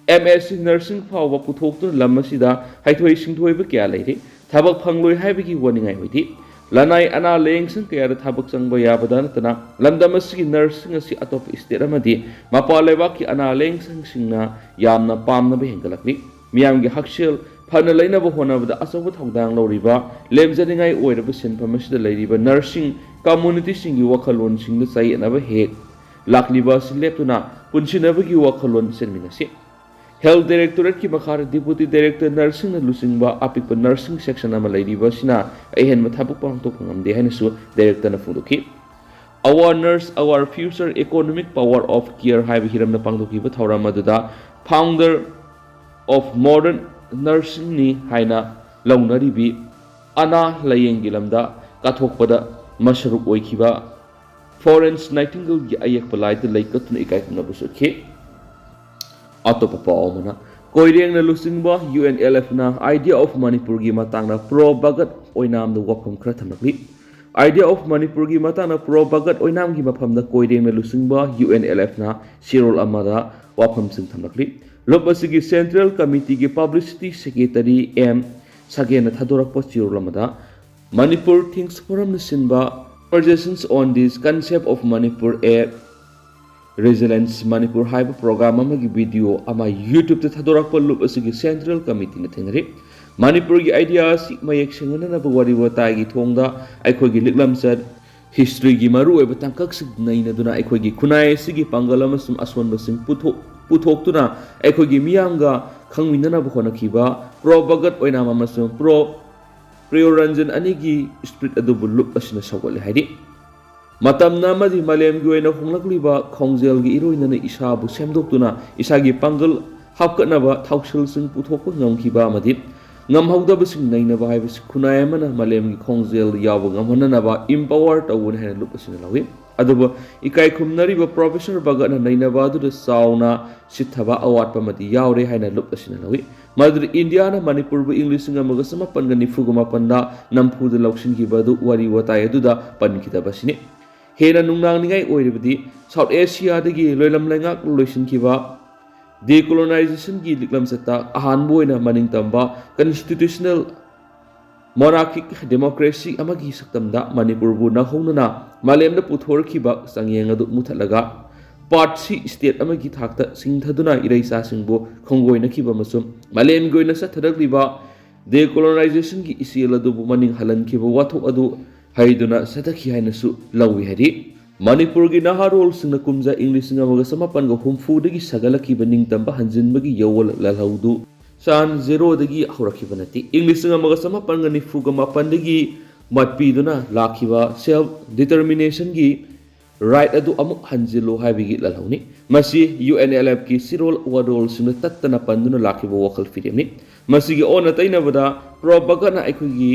M S C nursing ꯐꯥꯎꯕ ꯄꯨꯊꯣꯛꯇꯨꯅ ꯂꯝ ꯑꯁꯤꯗ ꯍꯩꯊꯣꯏ ꯁꯤꯡꯊꯣꯏꯕ ꯀꯌꯥ ꯂꯩꯔꯤ꯫ ꯊꯕꯛ ꯐꯪꯂꯣꯏ ꯍꯥꯏꯕꯒꯤ ꯋꯥꯅꯤꯡꯉꯥꯏ ꯑꯣꯏꯗꯦ꯫ ꯂꯅꯥꯏ ꯑꯅꯥ ꯂꯥꯌꯦꯡꯁꯪ ꯀꯌꯥꯗ ꯊꯕꯛ ꯆꯪꯕ ꯌꯥꯕꯗ ꯅꯠꯇꯅ ꯂꯝꯗꯝ ꯑꯁꯤꯒꯤ nursing ꯑꯁꯤ ꯑꯇꯣꯞꯄ state ꯑꯃꯗꯤ ꯃꯄꯥꯟ ꯂꯩꯕꯥꯛꯀꯤ ꯑꯅꯥ ꯂꯥꯌꯦꯡꯁꯪꯁꯤꯡꯅ ꯌꯥꯝꯅ ꯄꯥꯝꯅꯕ ꯍꯦꯟꯒꯠꯂꯛꯂꯤ꯫ ꯃꯤꯌꯥꯝꯒꯤ ꯍꯛꯁꯦꯜ ꯐꯅ ꯂꯩꯅꯕ ꯍꯣꯠꯅꯕꯗ ꯑꯆꯧꯕ ꯊꯧꯗꯥꯡ ꯂꯧꯔꯤꯕ ꯂꯦꯝꯖꯅꯤꯡꯉꯥꯏ ꯑꯣꯏꯔꯕ ꯁꯤꯟꯐꯝ ꯑꯁꯤꯗ ꯂꯩꯔꯤꯕ nursing communityꯁꯤꯡꯒꯤ ꯋꯥꯈꯜꯂꯣꯟꯁꯤꯡꯗ ꯆꯌꯦꯠꯅꯕ ꯍꯦꯛ ꯂꯥꯛꯂꯤꯕ ꯑꯁꯤ ꯂꯦꯞꯇꯨꯅ ꯄꯨꯟꯁꯤꯟꯅꯕꯒꯤ ꯋꯥꯈꯜꯂꯣꯟ ꯆꯦꯟꯃꯤꯟꯅꯁꯤ꯫ Health Directorateꯀꯤ ꯃꯈꯥꯗ Deputy Director Nursingꯅ ꯂꯨꯆꯤꯡꯕ ꯑꯄꯤꯛꯄ nursing section ꯑꯃ ꯂꯩꯔꯤꯕ ꯑꯁꯤꯅ ꯑꯍꯦꯟꯕ ꯊꯕꯛ ꯄꯥꯡꯊꯣꯛꯄ ꯉꯝꯗꯦ ꯍꯥꯏꯅꯁꯨ directorꯅ ꯐꯣꯡꯗꯣꯛꯈꯤ꯫ Our Nurse, Our Future, Economic Power of Care ꯍꯥꯏꯕ ꯍꯤꯔꯝꯗ ꯄꯥꯡꯊꯣꯛꯈꯤꯕ ꯊꯧꯔꯝ ꯑꯗꯨꯗ Founder of Modern Nursingꯅꯤ ꯍꯥꯏꯅ ꯂꯧꯅꯔꯤꯕꯤ ꯑꯅꯥ ꯂꯥꯌꯦꯡꯒꯤ ꯂꯝꯗ ꯀꯠꯊꯣꯛꯄꯗ ꯃꯁꯔꯨꯛ ꯑꯣꯏꯈꯤꯕ Florence Nightingaleꯒꯤ ꯑꯌꯦꯛꯄ ꯂꯥꯏꯗ ꯂꯩ ꯀꯠꯇꯨꯅ ꯏꯀꯥꯏ ꯈꯨꯝꯅꯕꯁꯨ ꯎꯠꯈꯤ꯫ ꯑꯇꯣꯞꯄ ꯄꯥꯎ ꯑꯃꯅ, ꯀꯣꯏꯔꯦꯡꯅ ꯂꯨꯆꯤꯡꯕ UNLFꯅ Idea of Manipurꯒꯤ ꯃꯇꯥꯡꯗ Pro Bhagat ꯑꯣꯏꯅꯥꯝꯗ ꯋꯥꯐꯝ ꯈꯔ ꯊꯝꯂꯛꯂꯤ꯫ Idea of Manipurꯒꯤ ꯃꯇꯥꯡꯗ Pro Bhagat ꯑꯣꯏꯅꯥꯝꯒꯤ ꯃꯐꯝꯗ ꯀꯣꯏꯔꯦꯡꯅ ꯂꯨꯆꯤꯡꯕ UNLFꯅ ꯆꯦꯔꯣꯜ ꯑꯃꯗ ꯋꯥꯐꯝꯁꯤꯡ ꯊꯝꯂꯛꯂꯤ꯫ ꯂꯨꯞ ꯑꯁꯤꯒꯤ Central Committeeꯒꯤ Publicity Secretary M ꯁꯒꯦꯟꯅ ꯊꯥꯗꯣꯔꯛꯄ ꯆꯦꯔꯣꯜ ꯑꯃꯗ, Manipur Thinks Forumꯅ ꯁꯤꯟꯕ Conversations on this Concept of Manipur, a Resilience Manipur ꯍꯥꯏꯕ program ꯑꯃꯒꯤ video ꯑꯃ YouTubeꯇ ꯊꯥꯗꯣꯔꯛꯄ ꯂꯨꯞ ꯑꯁꯤꯒꯤ Central Committeeꯅ ꯊꯦꯡꯅꯔꯤ꯫ ꯃꯅꯤꯄꯨꯔꯒꯤ idea ꯑꯁꯤ ꯃꯌꯦꯛ ꯁꯦꯡꯅꯅꯕ ꯋꯥꯔꯤ ꯋꯥꯇꯥꯏꯒꯤ ꯊꯣꯡꯗ ꯑꯩꯈꯣꯏꯒꯤ ꯂꯤꯛꯂꯝꯆꯠ, historyꯒꯤ ꯃꯔꯨꯑꯣꯏꯕ ꯇꯥꯡꯀꯛꯁꯤꯡ ꯅꯩꯅꯗꯨꯅ ꯑꯩꯈꯣꯏꯒꯤ ꯈꯨꯟꯅꯥꯏ ꯑꯁꯤꯒꯤ ꯄꯥꯡꯒꯜ ꯑꯃꯁꯨꯡ ꯑꯁꯣꯟꯕꯁꯤꯡ ꯄꯨꯊꯣꯛ-, ꯄꯨꯊꯣꯛꯇꯨꯅ ꯑꯩꯈꯣꯏꯒꯤ ꯃꯤꯌꯥꯝꯒ ꯈꯪꯃꯤꯟꯅꯅꯕ ꯍꯣꯠꯅꯈꯤꯕ Pro Bhagat ꯑꯣꯏꯅꯥꯝ ꯑꯃꯁꯨꯡ Pro Priyoranjan ꯑꯅꯤꯒꯤ spirit ꯑꯗꯨꯕꯨ ꯂꯨꯞ ꯑꯁꯤꯅ ꯁꯧꯒꯠꯂꯦ ꯍꯥꯏꯔꯤ꯫ ꯃꯇꯝꯅ ꯑꯃꯗꯤ ꯃꯥꯂꯦꯝꯒꯤ ꯑꯣꯏꯅ ꯍꯣꯡꯂꯛꯂꯤꯕ ꯈꯣꯡꯖꯦꯜꯒꯤ ꯏꯔꯣꯏꯅꯅ ꯏꯁꯥꯕꯨ ꯁꯦꯝꯗꯣꯛꯇꯨꯅ ꯏꯁꯥꯒꯤ ꯄꯥꯡꯒꯜ ꯍꯥꯞꯀꯠꯅꯕ ꯊꯧꯁꯤꯜꯁꯤꯡ ꯄꯨꯊꯣꯛꯄ ꯉꯝꯈꯤꯕ ꯑꯃꯗꯤ ꯉꯝꯍꯧꯗꯕꯁꯤꯡ ꯅꯩꯅꯕ ꯍꯥꯏꯕꯁꯤ ꯈꯨꯟꯅꯥꯏ ꯑꯃꯅ ꯃꯥꯂꯦꯝꯒꯤ ꯈꯣꯡꯖꯦꯜ ꯌꯥꯎꯕ ꯉꯝꯍꯟꯅꯅꯕ empower ꯇꯧꯕꯅꯤ ꯍꯥꯏꯅ ꯂꯨꯞ ꯑꯁꯤꯅ ꯂꯧꯏ꯫ ꯑꯗꯨꯕꯨ ꯏꯀꯥꯏ ꯈꯨꯝꯅꯔꯤꯕ ꯄ꯭ꯔꯣꯐꯦꯁꯔ ꯚꯒꯠꯅ ꯅꯩꯅꯕ ꯑꯗꯨꯗ ꯆꯥꯎꯅ ꯁꯤꯊꯕ ꯑꯋꯥꯠꯄ ꯑꯃꯗꯤ ꯌꯥꯎꯔꯦ ꯍꯥꯏꯅ ꯂꯨꯞ ꯑꯁꯤꯅ ꯂꯧꯏ꯫ ꯃꯗꯨꯗꯤ ꯏꯟꯗꯤꯌꯥꯅ ꯃꯅꯤꯄꯨꯔꯕꯨ ꯏꯪ ꯂꯤꯁꯤꯡ ꯑꯃꯒ ꯆꯃꯥꯄꯟꯒ ꯅꯤꯐꯨꯒ ꯃꯥꯄꯟꯗ ꯅꯝꯐꯨꯗ ꯂꯧꯁꯤꯟꯈꯤꯕ ꯑꯗꯨ ꯋꯥꯔꯤ ꯋꯥꯇꯥꯏ ꯑꯗꯨꯗ ꯄꯟꯈꯤꯗꯕ ꯑꯁꯤꯅꯤ꯫ ꯍꯦꯟꯅ ꯅꯨꯡꯅꯥꯡꯅꯤꯡꯉꯥꯏ ꯑꯣꯏꯔꯤꯕꯗꯤ ꯁꯥꯎꯠ ꯑꯦꯁꯤꯌꯥꯗꯒꯤ ꯂꯣꯏꯂꯝ ꯂꯩꯉꯥꯛ ꯂꯣꯏꯁꯤꯟꯈꯤꯕ ꯗꯤꯀꯣꯂꯣꯅꯥꯏꯖꯦꯁꯟꯒꯤ ꯂꯤꯛꯂꯝꯆꯠꯇ ꯑꯍꯥꯟꯕ ꯑꯣꯏꯅ ꯃꯅꯤꯡ ꯇꯝꯕ ꯀꯟꯁꯇꯤꯇ꯭ꯌꯨꯁꯅꯦꯜ ꯃꯣꯅꯥꯔꯀꯤꯛ ꯗꯦꯃꯣꯀ꯭ꯔꯦꯁꯤ ꯑꯃꯒꯤ ꯁꯛꯇꯝꯗ ꯃꯅꯤꯄꯨꯔꯕꯨ ꯅꯧꯍꯧꯅꯅ ꯃꯥꯂꯦꯝꯗ ꯄꯨꯊꯣꯔꯛꯈꯤꯕ ꯆꯥꯡꯌꯦꯡ ꯑꯗꯨ ꯃꯨꯊꯠꯂꯒ ꯄꯥꯔꯠ ꯁꯤ ꯁ꯭ꯇꯦꯠ ꯑꯃꯒꯤ ꯊꯥꯛꯇ ꯆꯤꯡꯊꯗꯨꯅ ꯏꯔꯩꯆꯥꯁꯤꯡꯕꯨ ꯈꯣꯡꯒꯣꯏꯅꯈꯤꯕ ꯑꯃꯁꯨꯡ ꯃꯥꯂꯦꯝꯒꯤ ꯑꯣꯏꯅ ꯆꯠꯊꯔꯛꯂꯤꯕ ꯗꯤꯀꯣꯂꯣꯅꯥꯏꯖꯦꯁꯟꯒꯤ ꯏꯆꯦꯜ ꯑꯗꯨꯕꯨ ꯃꯅꯤꯡ ꯍꯜꯍꯟꯈꯤꯕ ꯋꯥꯊꯣꯛ ꯑꯗꯨ ꯍꯩꯗꯨꯅ ꯆꯠꯊꯈꯤ ꯍꯥꯏꯅꯁꯨ ꯂꯧꯏ ꯍꯥꯏꯔꯤ꯫ ꯃꯅꯤꯄꯨꯔꯒꯤ ꯅꯍꯥꯔꯣꯜꯁꯤꯡꯅ ꯀꯨꯝꯖꯥ ꯏꯪ ꯂꯤꯁꯤꯡ ꯑꯃꯒ ꯆꯃꯥꯄꯟꯒ ꯍꯨꯝꯐꯨꯗꯒꯤ ꯁꯥꯒꯠꯂꯛꯈꯤꯕ ꯅꯤꯡꯇꯝꯕ ꯍꯟꯖꯤꯟꯕꯒꯤ ꯌꯧꯋꯜ ꯂꯥꯜꯍꯧꯗꯨ ꯆꯥꯟ ꯖꯦꯔꯣꯗꯒꯤ ꯍꯧꯔꯛꯈꯤꯕ ꯅꯠꯇꯦ꯫ ꯏꯪ ꯂꯤꯁꯤꯡ ꯑꯃꯒ ꯆꯃꯥꯄꯟꯒ ꯅꯤꯐꯨꯒ ꯃꯥꯄꯟꯗꯒꯤ ꯃꯠꯄꯤꯗꯨꯅ ꯂꯥꯛꯈꯤꯕ ꯁꯦꯜꯐ ꯗꯤꯇꯔꯃꯤꯅꯦꯁꯟꯒꯤ ꯔꯥꯏꯠ ꯑꯗꯨ ꯑꯃꯨꯛ ꯍꯟꯖꯤꯜꯂꯨ ꯍꯥꯏꯕꯒꯤ ꯂꯥꯜꯍꯧꯅꯤ꯫ ꯃꯁꯤ ꯌꯨ ꯑꯦꯟ ꯑꯦꯜ ꯑꯦꯐꯀꯤ ꯆꯤꯔꯣꯜ ꯋꯥꯔꯣꯜꯁꯤꯡꯅ ꯇꯠꯇꯅ ꯄꯟꯗꯨꯅ ꯂꯥꯛꯈꯤꯕ ꯋꯥꯈꯜ ꯐꯤꯔꯦꯞꯅꯤ꯫ ꯃꯁꯤꯒꯤ ꯑꯣꯟꯅ ꯇꯩꯅꯕꯗ ꯄ꯭ꯔꯣ ꯚꯒꯠꯅ ꯑꯩꯈꯣꯏꯒꯤ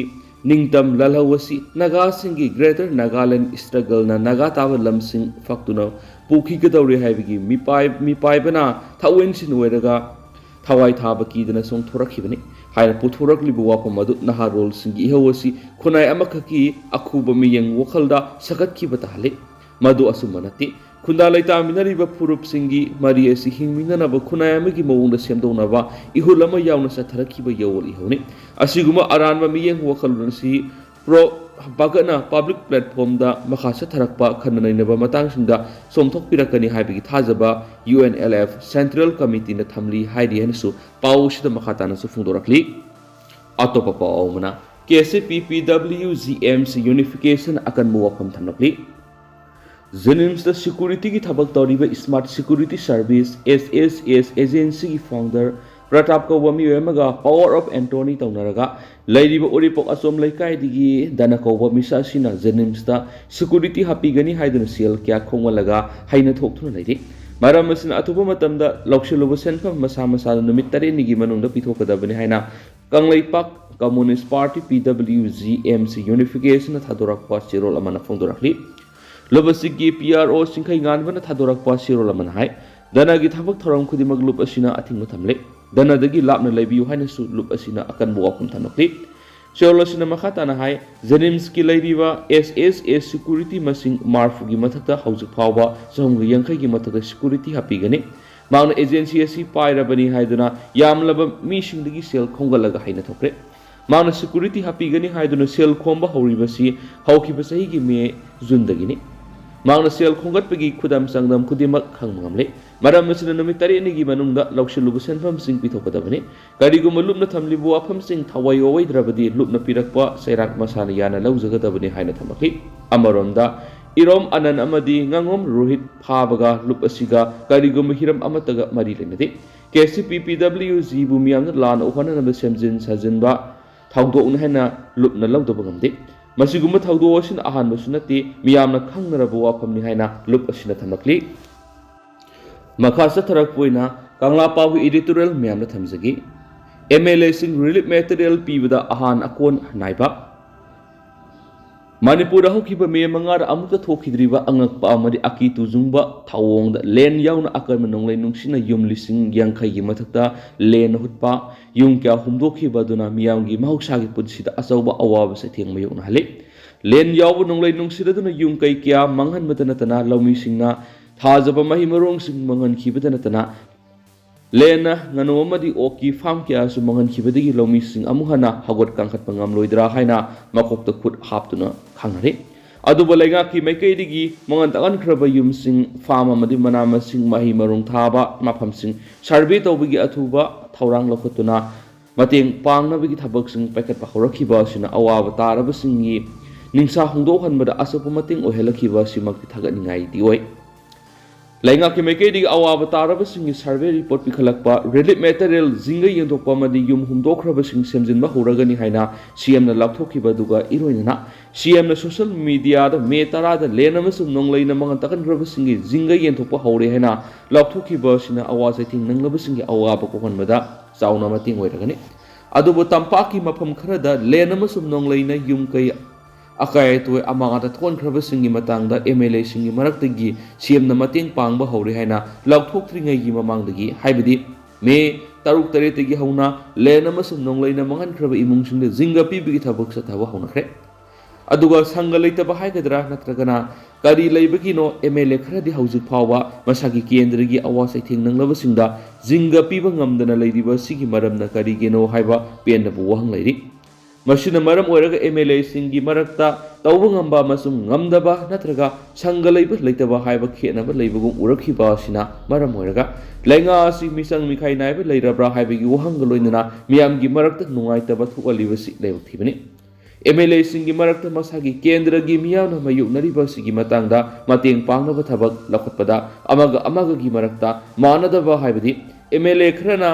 ꯅꯤꯡꯇꯝ ꯂꯥꯜꯍꯧ ꯑꯁꯤ ꯅꯥꯒꯥꯁꯤꯡꯒꯤ ꯒ꯭ꯔꯦꯇꯔ ꯅꯥꯒꯥꯂꯦꯟ ꯁ꯭ꯇ꯭ꯔꯒꯜꯅ ꯅꯥꯒꯥ ꯇꯥꯕ ꯂꯝꯁꯤꯡ ꯐꯛꯇꯨꯅ ꯄꯨꯈꯤꯒꯗꯧꯔꯤ ꯍꯥꯏꯕꯒꯤ ꯃꯤꯄꯥꯏ-, ꯃꯤꯄꯥꯏꯕꯅ ꯊꯋꯥꯏꯟꯁꯤꯟ ꯑꯣꯏꯔꯒ ꯊꯋꯥꯏ ꯊꯥꯕ ꯀꯤꯗꯅ ꯆꯣꯡꯊꯣꯔꯛꯈꯤꯕꯅꯤ ꯍꯥꯏꯅ ꯄꯨꯊꯣꯔꯛꯂꯤꯕ ꯋꯥꯐꯝ ꯑꯗꯨ ꯅꯍꯥꯔꯣꯜꯁꯤꯡꯒꯤ ꯏꯍꯧ ꯑꯁꯤ ꯈꯨꯟꯅꯥꯏ ꯑꯃꯈꯛꯀꯤ ꯑꯈꯨꯕ ꯃꯤꯠꯌꯦꯡ ꯋꯥꯈꯜꯗ ꯁꯥꯒꯠꯈꯤꯕ ꯇꯥꯍꯜꯂꯤ꯫ ꯃꯗꯨ ꯑꯆꯨꯝꯕ ꯅꯠꯇꯦ꯫ ꯈꯨꯟꯗꯥ ꯂꯩꯇꯥꯃꯤꯟꯅꯔꯤꯕ ꯐꯨꯔꯨꯞꯁꯤꯡꯒꯤ ꯃꯔꯤ ꯑꯁꯤ ꯍꯤꯡꯃꯤꯟꯅꯅꯕ ꯈꯨꯟꯅꯥꯏ ꯑꯃꯒꯤ ꯃꯑꯣꯡꯗ ꯁꯦꯝꯗꯣꯛꯅꯕ ꯏꯍꯨꯜ ꯑꯃ ꯌꯥꯎꯅ ꯆꯠꯊꯔꯛꯈꯤꯕ ꯌꯧꯋꯜ ꯏꯍꯧꯅꯤ꯫ ꯑꯁꯤꯒꯨꯝꯕ ꯑꯔꯥꯟꯕ ꯃꯤꯠꯌꯦꯡ ꯋꯥꯈꯜꯂꯣꯟ ꯑꯁꯤ ꯄ꯭ꯔꯣ ꯚꯒꯠꯅ ꯄꯕ꯭ꯂꯤꯛ ꯄ꯭ꯂꯦꯠꯐꯣꯝꯗ ꯃꯈꯥ ꯆꯠꯊꯔꯛꯄ ꯈꯟꯅ ꯅꯩꯅꯕ ꯃꯇꯥꯡꯁꯤꯡꯗ ꯆꯣꯝꯊꯣꯛꯄꯤꯔꯛꯀꯅꯤ ꯍꯥꯏꯕꯒꯤ ꯊꯥꯖꯕ U N L F central ꯀꯃꯤꯇꯤꯅ ꯊꯝꯂꯤ ꯍꯥꯏꯔꯤ ꯍꯥꯏꯅꯁꯨ ꯄꯥꯎ ꯑꯁꯤꯗ ꯃꯈꯥ ꯇꯥꯅꯁꯨ ꯐꯣꯡꯗꯣꯔꯛꯂꯤ꯫ ꯑꯇꯣꯞꯄ ꯄꯥꯎ ꯑꯃꯅ, ꯀꯦ ꯁꯤ ꯄꯤ ꯄꯤ ꯗꯕ꯭ꯂꯤꯎ ꯖꯤ ꯑꯦꯝ ꯁꯤ ꯌꯨꯅꯤꯐꯤꯀꯦꯁꯟ ꯑꯀꯟꯕ ꯋꯥꯐꯝ ꯊꯝꯂꯛꯂꯤ꯫ ꯖꯦꯅꯤꯝꯁꯇ ꯁꯦꯀ꯭ꯌꯨꯔꯤꯇꯤꯒꯤ ꯊꯕꯛ ꯇꯧꯔꯤꯕ ꯁ꯭ꯃꯥꯔꯠ ꯁꯦꯀ꯭ꯌꯨꯔꯤꯇꯤ ꯁꯔꯚꯤꯁ, ꯑꯦꯁ ꯑꯦꯁ ꯑꯦꯁ, ꯑꯦꯖꯦꯟꯁꯤꯒꯤ ꯐꯥꯎꯟꯗꯔ ꯄ꯭ꯔꯇꯥꯞ ꯀꯧꯕ ꯃꯤꯑꯣꯏ ꯑꯃꯒ ꯄꯋꯥꯔ ꯑꯣꯐ ꯑꯦꯟꯇꯣꯔꯅꯤ ꯇꯧꯅꯔꯒ ꯂꯩꯔꯤꯕ ꯎꯔꯤꯄꯣꯛ ꯑꯆꯣꯝ ꯂꯩꯀꯥꯏꯗꯒꯤ ꯗꯅ ꯀꯧꯕ ꯃꯤꯁꯛ ꯑꯁꯤꯅ ꯖꯦꯅꯤꯝꯁꯇ ꯁꯦꯀ꯭ꯌꯨꯔꯤꯇꯤ ꯍꯥꯞꯄꯤꯒꯅꯤ ꯍꯥꯏꯗꯨꯅ ꯁꯦꯜ ꯀꯌꯥ ꯈꯣꯝꯒꯠꯂꯒ ꯍꯩꯅ ꯊꯣꯛꯇꯨꯅ ꯂꯩꯔꯤ꯫ ꯃꯔꯝ ꯑꯁꯤꯅ ꯑꯊꯨꯕ ꯃꯇꯝꯗ ꯂꯧꯁꯤꯜꯂꯨꯕ ꯁꯦꯟꯐꯝ ꯃꯁꯥ ꯃꯁꯥꯗ ꯅꯨꯃꯤꯠ ꯇꯔꯦꯠꯅꯤꯒꯤ ꯃꯅꯨꯡꯗ ꯄꯤꯊꯣꯛꯀꯗꯕꯅꯤ ꯍꯥꯏꯅ ꯀꯪꯂꯩꯄꯥꯛ ꯀꯝꯃꯨꯅꯤꯁ꯭ꯠ ꯄꯥꯔꯇꯤ, ꯄꯤ ꯗꯕ꯭ꯂꯤꯎ ꯖꯤ ꯑꯦꯝ ꯁꯤ ꯌꯨꯅꯤꯐꯤꯀꯦꯁꯟꯅ ꯊꯥꯗꯣꯔꯛꯄ ꯆꯦꯔꯣꯜ ꯑꯃꯅ ꯐꯣꯡꯗꯣꯔꯛꯂꯤ꯫ ꯂꯨꯞ ꯑꯁꯤꯒꯤ ꯄꯤ ꯑꯥꯔ ꯑꯣ ꯆꯤꯡꯈꯩ ꯉꯥꯟꯕꯅ ꯊꯥꯗꯣꯔꯛꯄ ꯆꯦꯔꯣꯜ ꯑꯃꯅ ꯍꯥꯏ, ꯙꯔꯅꯥꯒꯤ ꯊꯕꯛ ꯊꯧꯔꯝ ꯈꯨꯗꯤꯡꯃꯛ ꯂꯨꯞ ꯑꯁꯤꯅ ꯑꯊꯤꯡꯕ ꯊꯝꯂꯤ꯫ ꯙꯔꯅꯥꯗꯒꯤ ꯂꯥꯞꯅ ꯂꯩꯕꯤꯌꯨ ꯍꯥꯏꯅꯁꯨ ꯂꯨꯞ ꯑꯁꯤꯅ ꯑꯀꯟꯕ ꯋꯥꯐꯝ ꯊꯝꯂꯛꯂꯤ꯫ ꯆꯦꯔꯣꯜ ꯑꯁꯤꯅ ꯃꯈꯥ ꯇꯥꯅ ꯍꯥꯏ, ꯖꯦꯅꯤꯝꯁꯀꯤ ꯂꯩꯔꯤꯕ ꯑꯦꯁ ꯑꯦꯁ ꯑꯦ ꯁꯦꯀ꯭ꯌꯨꯔꯤꯇꯤ ꯃꯁꯤꯡ ꯃꯔꯤꯐꯨꯒꯤ ꯃꯊꯛꯇ ꯍꯧꯖꯤꯛ ꯐꯥꯎꯕ ꯆꯍꯨꯝꯒ ꯌꯥꯡꯈꯩꯒꯤ ꯃꯊꯛꯇ ꯁꯦꯀ꯭ꯌꯨꯔꯤꯇꯤ ꯍꯥꯞꯄꯤꯒꯅꯤ꯫ ꯃꯍꯥꯛꯅ ꯑꯦꯖꯦꯟꯁꯤ ꯑꯁꯤ ꯄꯥꯏꯔꯕꯅꯤ ꯍꯥꯏꯗꯨꯅ ꯌꯥꯝꯂꯕ ꯃꯤꯁꯤꯡꯗꯒꯤ ꯁꯦꯜ ꯈꯣꯝꯒꯠꯂꯒ ꯍꯥꯏꯅ ꯊꯣꯛꯈ꯭ꯔꯦ꯫ ꯃꯍꯥꯛꯅ ꯁꯦꯀ꯭ꯌꯨꯔꯤꯇꯤ ꯍꯥꯞꯄꯤꯒꯅꯤ ꯍꯥꯏꯗꯨꯅ ꯁꯦꯜ ꯈꯣꯝꯕ ꯍꯧꯔꯤꯕꯁꯤ ꯍꯧꯈꯤꯕ ꯆꯍꯤꯒꯤ ꯃꯦ, ꯖꯨꯟꯗꯒꯤꯅꯤ꯫ ꯃꯍꯥꯛꯅ ꯁꯦꯜ ꯈꯣꯝꯒꯠꯄꯒꯤ ꯈꯨꯗꯝ ꯆꯥꯡꯗꯝ ꯈꯨꯗꯤꯡꯃꯛ ꯈꯪꯕ ꯉꯝꯂꯦ꯫ ꯃꯔꯝ ꯑꯁꯤꯅ ꯅꯨꯃꯤꯠ ꯇꯔꯦꯠꯅꯤꯒꯤ ꯃꯅꯨꯡꯗ ꯂꯧꯁꯤꯜꯂꯨꯕ ꯁꯦꯟꯐꯝꯁꯤꯡ ꯄꯤꯊꯣꯛꯀꯗꯕꯅꯤ꯫ ꯀꯔꯤꯒꯨꯝꯕ ꯂꯨꯞꯅ ꯊꯝꯂꯤꯕ ꯋꯥꯐꯝꯁꯤꯡ ꯊꯋꯥꯏ ꯌꯥꯎꯔꯣꯏꯗ꯭ꯔꯕꯗꯤ ꯂꯨꯞꯅ ꯄꯤꯔꯛꯄ ꯆꯩꯔꯥꯛ ꯃꯁꯥꯅ ꯌꯥꯅ ꯂꯧꯖꯒꯗꯕꯅꯤ ꯍꯥꯏꯅ ꯊꯝꯂꯛꯈꯤ꯫ ꯑꯃꯔꯣꯝꯗ, ꯏꯔꯣꯝ ꯑꯅꯟ ꯑꯃꯗꯤ ꯉꯥꯉꯣꯝ ꯔꯣꯍꯤꯠ ꯐꯥꯕꯒ ꯂꯨꯞ ꯑꯁꯤꯒ ꯀꯔꯤꯒꯨꯝꯕ ꯍꯤꯔꯝ ꯑꯃꯠꯇꯒ ꯃꯔꯤ ꯂꯩꯅꯗꯦ꯫ ꯀꯦ ꯁꯤ ꯄꯤ ꯄꯤ ꯗꯕ꯭ꯂꯤꯎ ꯖꯤꯕꯨ ꯃꯤꯌꯥꯝꯅ ꯂꯥꯟꯅ ꯎꯍꯟꯅꯅꯕ ꯁꯦꯝꯖꯤꯟ ꯁꯥꯖꯤꯟꯕ ꯊꯧꯗꯣꯛꯅꯤ ꯍꯥꯏꯅ ꯂꯨꯞꯅ ꯂꯧꯗꯕ ꯉꯝꯗꯦ꯫ ꯃꯁꯤꯒꯨꯝꯕ ꯊꯧꯗꯣꯛ ꯑꯁꯤꯅ ꯑꯍꯥꯟꯕꯁꯨ ꯅꯠꯇꯦ, ꯃꯤꯌꯥꯝꯅ ꯈꯪꯅꯔꯕ ꯋꯥꯐꯝꯅꯤ ꯍꯥꯏꯅ ꯂꯨꯞ ꯑꯁꯤꯅ ꯊꯝꯂꯛꯂꯤ꯫ ꯃꯈꯥ ꯆꯠꯊꯔꯛꯄ ꯑꯣꯏꯅ ꯀꯪꯂꯥ ꯄꯥꯎꯒꯤ editorial ꯃꯌꯥꯝꯗ ꯊꯝꯖꯒꯦ꯫ ꯑꯦꯝ ꯑꯦꯜ ꯑꯦꯁꯤꯡ relief material ꯄꯤꯕꯗ ꯑꯍꯥꯟ ꯑꯀꯣꯟ ꯅꯥꯏꯕ꯫ ꯃꯅꯤꯄꯨꯔꯗ ꯍꯧꯈꯤꯕ ꯃꯦ ꯃꯉꯥꯗ ꯑꯃꯨꯛꯇ ꯊꯣꯛꯈꯤꯗ꯭ꯔꯤꯕ ꯑꯉꯛꯄ ꯑꯃꯗꯤ ꯑꯀꯤ ꯇꯨꯖꯨꯡꯕ ꯊꯧꯑꯣꯡꯗ ꯂꯦꯟ ꯌꯥꯎꯅ ꯑꯀꯟꯕ ꯅꯣꯡꯂꯩ ꯅꯨꯡꯁꯤꯠꯅ ꯌꯨꯝ ꯂꯤꯁꯤꯡ ꯌꯥꯡꯈꯩꯒꯤ ꯃꯊꯛꯇ ꯂꯦꯟ ꯍꯨꯠꯄ, ꯌꯨꯝ ꯀꯌꯥ ꯍꯨꯝꯗꯣꯛꯈꯤꯕ ꯑꯗꯨꯅ ꯃꯤꯌꯥꯝꯒꯤ ꯃꯍꯧꯁꯥꯒꯤ ꯄꯨꯟꯁꯤꯗ ꯑꯆꯧꯕ ꯑꯋꯥꯕ ꯆꯩꯊꯦꯡ ꯃꯥꯌꯣꯛꯅꯍꯜꯂꯤ꯫ ꯂꯦꯟ ꯌꯥꯎꯕ ꯅꯣꯡꯂꯩ ꯅꯨꯡꯁꯤꯠ ꯑꯗꯨꯅ ꯌꯨꯝ ꯀꯩ ꯀꯌꯥ ꯃꯥꯡꯍꯟꯕꯇ ꯅꯠꯇꯅ ꯂꯧꯃꯤꯁꯤꯡꯅ ꯊꯥꯖꯕ ꯃꯍꯩ ꯃꯔꯣꯡꯁꯤꯡ ꯃꯥꯡꯍꯟꯈꯤꯕꯇ ꯅꯠꯇꯅ ꯂꯦꯟꯅ ꯉꯥꯅꯨ ꯑꯃꯗꯤ ꯑꯣꯛꯀꯤ farm ꯀꯌꯥꯁꯨ ꯃꯥꯡꯍꯟꯈꯤꯕꯗꯒꯤ ꯂꯧꯃꯤꯁꯤꯡ ꯑꯃꯨꯛ ꯍꯟꯅ ꯍꯧꯒꯠ ꯀꯥꯡꯈꯠꯄ ꯉꯝꯂꯣꯏꯗ꯭ꯔꯥ ꯍꯥꯏꯅ ꯃꯀꯣꯛꯇ ꯈꯨꯠ ꯍꯥꯞꯇꯨꯅ ꯈꯪꯅꯔꯤ꯫ ꯑꯗꯨꯕꯨ ꯂꯩꯉꯥꯛꯀꯤ ꯃꯥꯏꯀꯩꯗꯒꯤ ꯃꯉꯥꯟ ꯇꯥꯛꯍꯟꯈ꯭ꯔꯕ ꯌꯨꯝꯁꯤꯡ, farm ꯑꯃꯗꯤ ꯃꯅꯥ ꯃꯁꯤꯡ, ꯃꯍꯩ ꯃꯔꯣꯡ ꯊꯥꯕ ꯃꯐꯝꯁꯤꯡ survey ꯇꯧꯕꯒꯤ ꯑꯊꯨꯕ ꯊꯧꯔꯥꯡ ꯂꯧꯈꯠꯇꯨꯅ ꯃꯇꯦꯡ ꯄꯥꯡꯅꯕꯒꯤ ꯊꯕꯛꯁꯤꯡ ꯄꯥꯏꯈꯠꯄ ꯍꯧꯔꯛꯈꯤꯕ ꯑꯁꯤꯅ ꯑꯋꯥꯕ ꯇꯥꯔꯕꯁꯤꯡꯒꯤ ꯅꯤꯡꯁꯥ ꯍꯣꯡꯗꯣꯛꯍꯟꯕꯗ ꯑꯆꯧꯕ ꯃꯇꯦꯡ ꯑꯣꯏꯍꯜꯂꯛꯈꯤꯕ ꯑꯁꯤꯃꯛꯇꯤ ꯊꯥꯒꯠꯅꯤꯡꯉꯥꯏꯗꯤ ꯑꯣꯏ꯫ ꯂꯩꯉꯥꯛꯀꯤ ꯃꯥꯏꯀꯩꯗꯒꯤ ꯑꯋꯥꯕ ꯇꯥꯔꯕꯁꯤꯡꯒꯤ survey report ꯄꯤꯈꯠꯂꯛꯄ, relief material ꯖꯤꯡꯒ ꯌꯦꯟꯊꯣꯛꯄ ꯑꯃꯗꯤ ꯌꯨꯝ ꯍꯨꯝꯗꯣꯛꯈ꯭ꯔꯕꯁꯤꯡ ꯁꯦꯝꯖꯤꯟꯕ ꯍꯧꯔꯒꯅꯤ ꯍꯥꯏꯅ ꯁꯤ ꯑꯦꯝꯅ ꯂꯥꯎꯊꯣꯛꯈꯤꯕ ꯑꯗꯨꯒ ꯏꯔꯣꯏꯅꯅ ꯁꯤ ꯑꯦꯝꯅ social mediaꯗ ꯃꯦ ꯇꯔꯥꯗ ꯂꯦꯟ ꯑꯃꯁꯨꯡ ꯅꯣꯡꯂꯩꯅ ꯃꯉꯥꯟ ꯇꯥꯛꯍꯟꯈ꯭ꯔꯕꯁꯤꯡꯒꯤ ꯖꯤꯡꯒ ꯌꯦꯟꯊꯣꯛꯄ ꯍꯧꯔꯦ ꯍꯥꯏꯅ ꯂꯥꯎꯊꯣꯛꯈꯤꯕ ꯑꯁꯤꯅ ꯑꯋꯥ ꯆꯩꯊꯦꯡ ꯅꯪꯂꯕꯁꯤꯡꯒꯤ ꯑꯋꯥꯕ ꯀꯣꯛꯍꯟꯕꯗ ꯆꯥꯎꯅ ꯃꯇꯦꯡ ꯑꯣꯏꯔꯒꯅꯤ꯫ ꯑꯗꯨꯕꯨ ꯇꯝꯄꯥꯛꯀꯤ ꯃꯐꯝ ꯈꯔꯗ ꯂꯦꯟ ꯑꯃꯁꯨꯡ ꯅꯣꯡꯂꯩꯅ ꯌꯨꯝ ꯀꯩ ꯑꯀꯥꯏ ꯑꯇꯣꯏ ꯑꯃꯥꯡ ꯑꯇꯥ ꯊꯣꯛꯍꯟꯈ꯭ꯔꯕꯁꯤꯡꯒꯤ ꯃꯇꯥꯡꯗ ꯑꯦꯝ ꯑꯦꯜ ꯑꯦꯁꯤꯡꯒꯤ ꯃꯔꯛꯇꯒꯤ ꯁꯤ ꯑꯦꯝꯅ ꯃꯇꯦꯡ ꯄꯥꯡꯕ ꯍꯧꯔꯦ ꯍꯥꯏꯅ ꯂꯥꯎꯊꯣꯛꯇ꯭ꯔꯤꯉꯩꯒꯤ ꯃꯃꯥꯡꯗꯒꯤ, ꯍꯥꯏꯕꯗꯤ ꯃꯦ ꯇꯔꯨꯛ ꯇꯔꯦꯠꯇꯒꯤ ꯍꯧꯅ ꯂꯦꯟ ꯑꯃꯁꯨꯡ ꯅꯣꯡꯂꯩꯅ ꯃꯥꯡꯍꯟꯈ꯭ꯔꯕ ꯏꯃꯨꯡꯁꯤꯡꯗ ꯖꯤꯡꯒ ꯄꯤꯕꯒꯤ ꯊꯕꯛ ꯆꯠꯊꯕ ꯍꯧꯅꯈ꯭ꯔꯦ꯫ ꯑꯗꯨꯒ ꯁꯪꯒ ꯂꯩꯇꯕ ꯍꯥꯏꯒꯗ꯭ꯔꯥ ꯅꯠꯇ꯭ꯔꯒꯅ ꯀꯔꯤ ꯂꯩꯕꯒꯤꯅꯣ, ꯑꯦꯝ ꯑꯦꯜ ꯑꯦ ꯈꯔꯗꯤ ꯍꯧꯖꯤꯛ ꯐꯥꯎꯕ ꯃꯁꯥꯒꯤ ꯀꯦꯟꯗ꯭ꯔꯒꯤ ꯑꯋꯥ ꯆꯩꯊꯦꯡ ꯅꯪꯂꯕꯁꯤꯡꯗ ꯖꯤꯡꯒ ꯄꯤꯕ ꯉꯝꯗꯅ ꯂꯩꯔꯤꯕ ꯑꯁꯤꯒꯤ ꯃꯔꯝꯅ ꯀꯔꯤꯒꯤꯅꯣ ꯍꯥꯏꯕ ꯄꯦꯟꯗꯕ ꯋꯥꯍꯪ ꯂꯩꯔꯤ꯫ ꯃꯁꯤꯅ ꯃꯔꯝ ꯑꯣꯏꯔꯒ ꯑꯦꯝ ꯑꯦꯜ ꯑꯦꯁꯤꯡꯒꯤ ꯃꯔꯛꯇ ꯇꯧꯕ ꯉꯝꯕ ꯑꯃꯁꯨꯡ ꯉꯝꯗꯕ ꯅꯠꯇ꯭ꯔꯒ ꯁꯪꯒ ꯂꯩꯕ ꯂꯩꯇꯕ ꯍꯥꯏꯕ ꯈꯦꯠꯅꯕ ꯂꯩꯕꯒꯨꯝ ꯎꯔꯛꯈꯤꯕ ꯑꯁꯤꯅ ꯃꯔꯝ ꯑꯣꯏꯔꯒ ꯂꯩꯉꯥꯛ ꯑꯁꯤ ꯃꯤꯆꯪ ꯃꯤꯈꯥꯏ ꯅꯥꯏꯕ ꯂꯩꯔꯕ꯭ꯔꯥ ꯍꯥꯏꯕꯒꯤ ꯋꯥꯍꯪꯒ ꯂꯣꯏꯅꯅ ꯃꯤꯌꯥꯝꯒꯤ ꯃꯔꯛꯇ ꯅꯨꯡꯉꯥꯏꯇꯕ ꯊꯣꯛꯍꯜꯂꯤꯕꯁꯤ ꯂꯥꯏꯕꯛ ꯊꯤꯕꯅꯤ꯫ ꯑꯦꯝ ꯑꯦꯜ ꯑꯦꯁꯤꯡꯒꯤ ꯃꯔꯛꯇ ꯃꯁꯥꯒꯤ ꯀꯦꯟꯗ꯭ꯔꯒꯤ ꯃꯤꯌꯥꯝꯅ ꯃꯥꯌꯣꯛꯅꯔꯤꯕ ꯑꯁꯤꯒꯤ ꯃꯇꯥꯡꯗ ꯃꯇꯦꯡ ꯄꯥꯡꯅꯕ ꯊꯕꯛ ꯂꯧꯈꯠꯄꯗ ꯑꯃꯒ ꯑꯃꯒꯒꯤ ꯃꯔꯛꯇ ꯃꯥꯟꯅꯗꯕ, ꯍꯥꯏꯕꯗꯤ ꯑꯦꯝ ꯑꯦꯜ ꯑꯦ ꯈꯔꯅ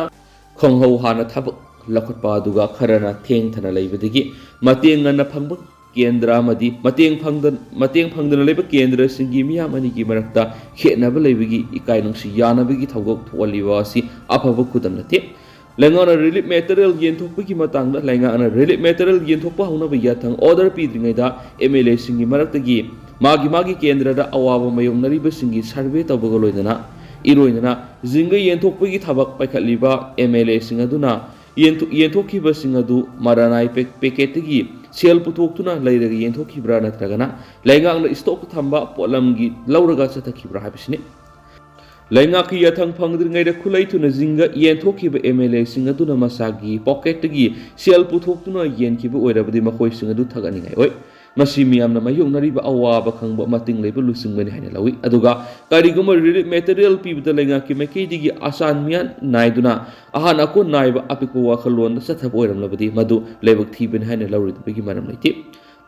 ꯈꯪꯍꯧ ꯍꯥꯟꯅ ꯊꯕꯛ ꯂꯧꯈꯠꯄ ꯑꯗꯨꯒ ꯈꯔꯅ ꯊꯦꯡꯊꯅ ꯂꯩꯕꯗꯒꯤ ꯃꯇꯦꯡ ꯉꯟꯅ ꯐꯪꯕ ꯀꯦꯟꯗ꯭ꯔ ꯑꯃꯗꯤ ꯃꯇꯦꯡ ꯐꯪꯗ-, ꯃꯇꯦꯡ ꯐꯪꯗꯅ ꯂꯩꯕ ꯀꯦꯟꯗ꯭ꯔꯁꯤꯡꯒꯤ ꯃꯤꯌꯥꯝ ꯑꯅꯤꯒꯤ ꯃꯔꯛꯇ ꯈꯦꯠꯅꯕ ꯂꯩꯕꯒꯤ ꯏꯀꯥꯏ ꯅꯨꯡꯁꯤ ꯌꯥꯅꯕꯒꯤ ꯊꯧꯗꯣꯛ ꯊꯣꯛꯍꯜꯂꯤꯕ ꯑꯁꯤ ꯑꯐꯕ ꯈꯨꯗꯝ ꯅꯠꯇꯦ꯫ ꯂꯩꯉꯥꯛꯅ ꯔꯤꯂꯤꯐ ꯃꯦꯇꯔꯤꯌꯦꯜ ꯌꯦꯟꯊꯣꯛꯄꯒꯤ ꯃꯇꯥꯡꯗ ꯂꯩꯉꯥꯛꯅ ꯔꯤꯂꯤꯐ ꯃꯦꯇꯔꯤꯌꯦꯜ ꯌꯦꯟꯊꯣꯛꯄ ꯍꯧꯅꯕ ꯌꯥꯊꯪ ꯑꯣꯔꯗꯔ ꯄꯤꯗ꯭ꯔꯤꯉꯩꯗ ꯑꯦꯝ ꯑꯦꯜ ꯑꯦꯁꯤꯡꯒꯤ ꯃꯔꯛꯇꯒꯤ ꯃꯥꯒꯤ ꯃꯥꯒꯤ ꯀꯦꯟꯗ꯭ꯔꯗ ꯑꯋꯥꯕ ꯃꯥꯌꯣꯛꯅꯔꯤꯕꯁꯤꯡꯒꯤ ꯁꯔꯚꯦ ꯇꯧꯕꯒ ꯂꯣꯏꯅꯅ ꯏꯔꯣꯏꯅꯅ ꯖꯤꯡꯒ ꯌꯦꯟꯊꯣꯛꯄꯒꯤ ꯊꯕꯛ ꯄꯥꯏꯈꯠꯂꯤꯕ ꯑꯦꯝ ꯑꯦꯜ ꯑꯦꯁꯤꯡ ꯑꯗꯨꯅ ꯌꯦꯟꯊꯣ-, ꯌꯦꯟꯊꯣꯛꯈꯤꯕꯁꯤꯡ ꯑꯗꯨ ꯃꯔꯥꯅꯥꯏ ꯄꯦꯛ-, ꯄꯦꯀꯦꯠꯇꯒꯤ ꯁꯦꯜ ꯄꯨꯊꯣꯛꯇꯨꯅ ꯂꯩꯔꯒ ꯌꯦꯟꯊꯣꯛꯈꯤꯕ꯭ꯔꯥ ꯅꯠꯇ꯭ꯔꯒꯅ ꯂꯩꯉꯥꯛꯅ ꯏꯁꯇꯣꯛꯇ ꯊꯝꯕ ꯄꯣꯠꯂꯝꯒꯤ ꯂꯧꯔꯒ ꯆꯠꯊꯈꯤꯕ꯭ꯔꯥ ꯍꯥꯏꯕꯁꯤꯅꯤ꯫ ꯂꯩꯉꯥꯛꯀꯤ ꯌꯥꯊꯪ ꯐꯪꯗ꯭ꯔꯤꯉꯩꯗ ꯈꯨꯠꯂꯩ ꯊꯨꯅ ꯖꯤꯡꯒ ꯌꯦꯟꯊꯣꯛꯈꯤꯕ ꯑꯦꯝ ꯑꯦꯜ ꯑꯦꯁꯤꯡ ꯑꯗꯨꯅ ꯃꯁꯥꯒꯤ ꯄꯣꯀꯦꯠꯇꯒꯤ ꯁꯦꯜ ꯄꯨꯊꯣꯛꯇꯨꯅ ꯌꯦꯟꯈꯤꯕ ꯑꯣꯏꯔꯕꯗꯤ ꯃꯈꯣꯏꯁꯤꯡ ꯑꯗꯨ ꯊꯥꯒꯠꯅꯤꯡꯉꯥꯏ ꯑꯣꯏ꯫ ꯃꯁꯤ ꯃꯤꯌꯥꯝꯅ ꯃꯥꯌꯣꯛꯅꯔꯤꯕ ꯑꯋꯥꯕ ꯈꯪꯕ ꯃꯇꯤꯡ ꯂꯩꯕ ꯂꯨꯆꯤꯡꯕꯅꯤ ꯍꯥꯏꯅ ꯂꯧꯏ꯫ ꯑꯗꯨꯒ ꯀꯔꯤꯒꯨꯝꯕ ꯔꯤꯂꯤꯐ ꯃꯦꯇꯔꯤꯌꯦꯜ ꯄꯤꯕꯗ ꯂꯩꯉꯥꯛꯀꯤ ꯃꯥꯏꯀꯩꯗꯒꯤ ꯑꯆꯥꯟ ꯃꯤꯌꯥꯟ ꯅꯥꯏꯗꯨꯅ ꯑꯍꯥꯟ ꯑꯀꯣꯟ ꯅꯥꯏꯕ ꯑꯄꯤꯛꯄ ꯋꯥꯈꯜꯂꯣꯟꯗ ꯆꯠꯊꯕ ꯑꯣꯏꯔꯝꯂꯕꯗꯤ ꯃꯗꯨ ꯂꯥꯏꯕꯛ ꯊꯤꯕꯅꯤ ꯍꯥꯏꯅ ꯂꯧꯔꯣꯏꯗꯕꯒꯤ ꯃꯔꯝ ꯂꯩꯇꯦ꯫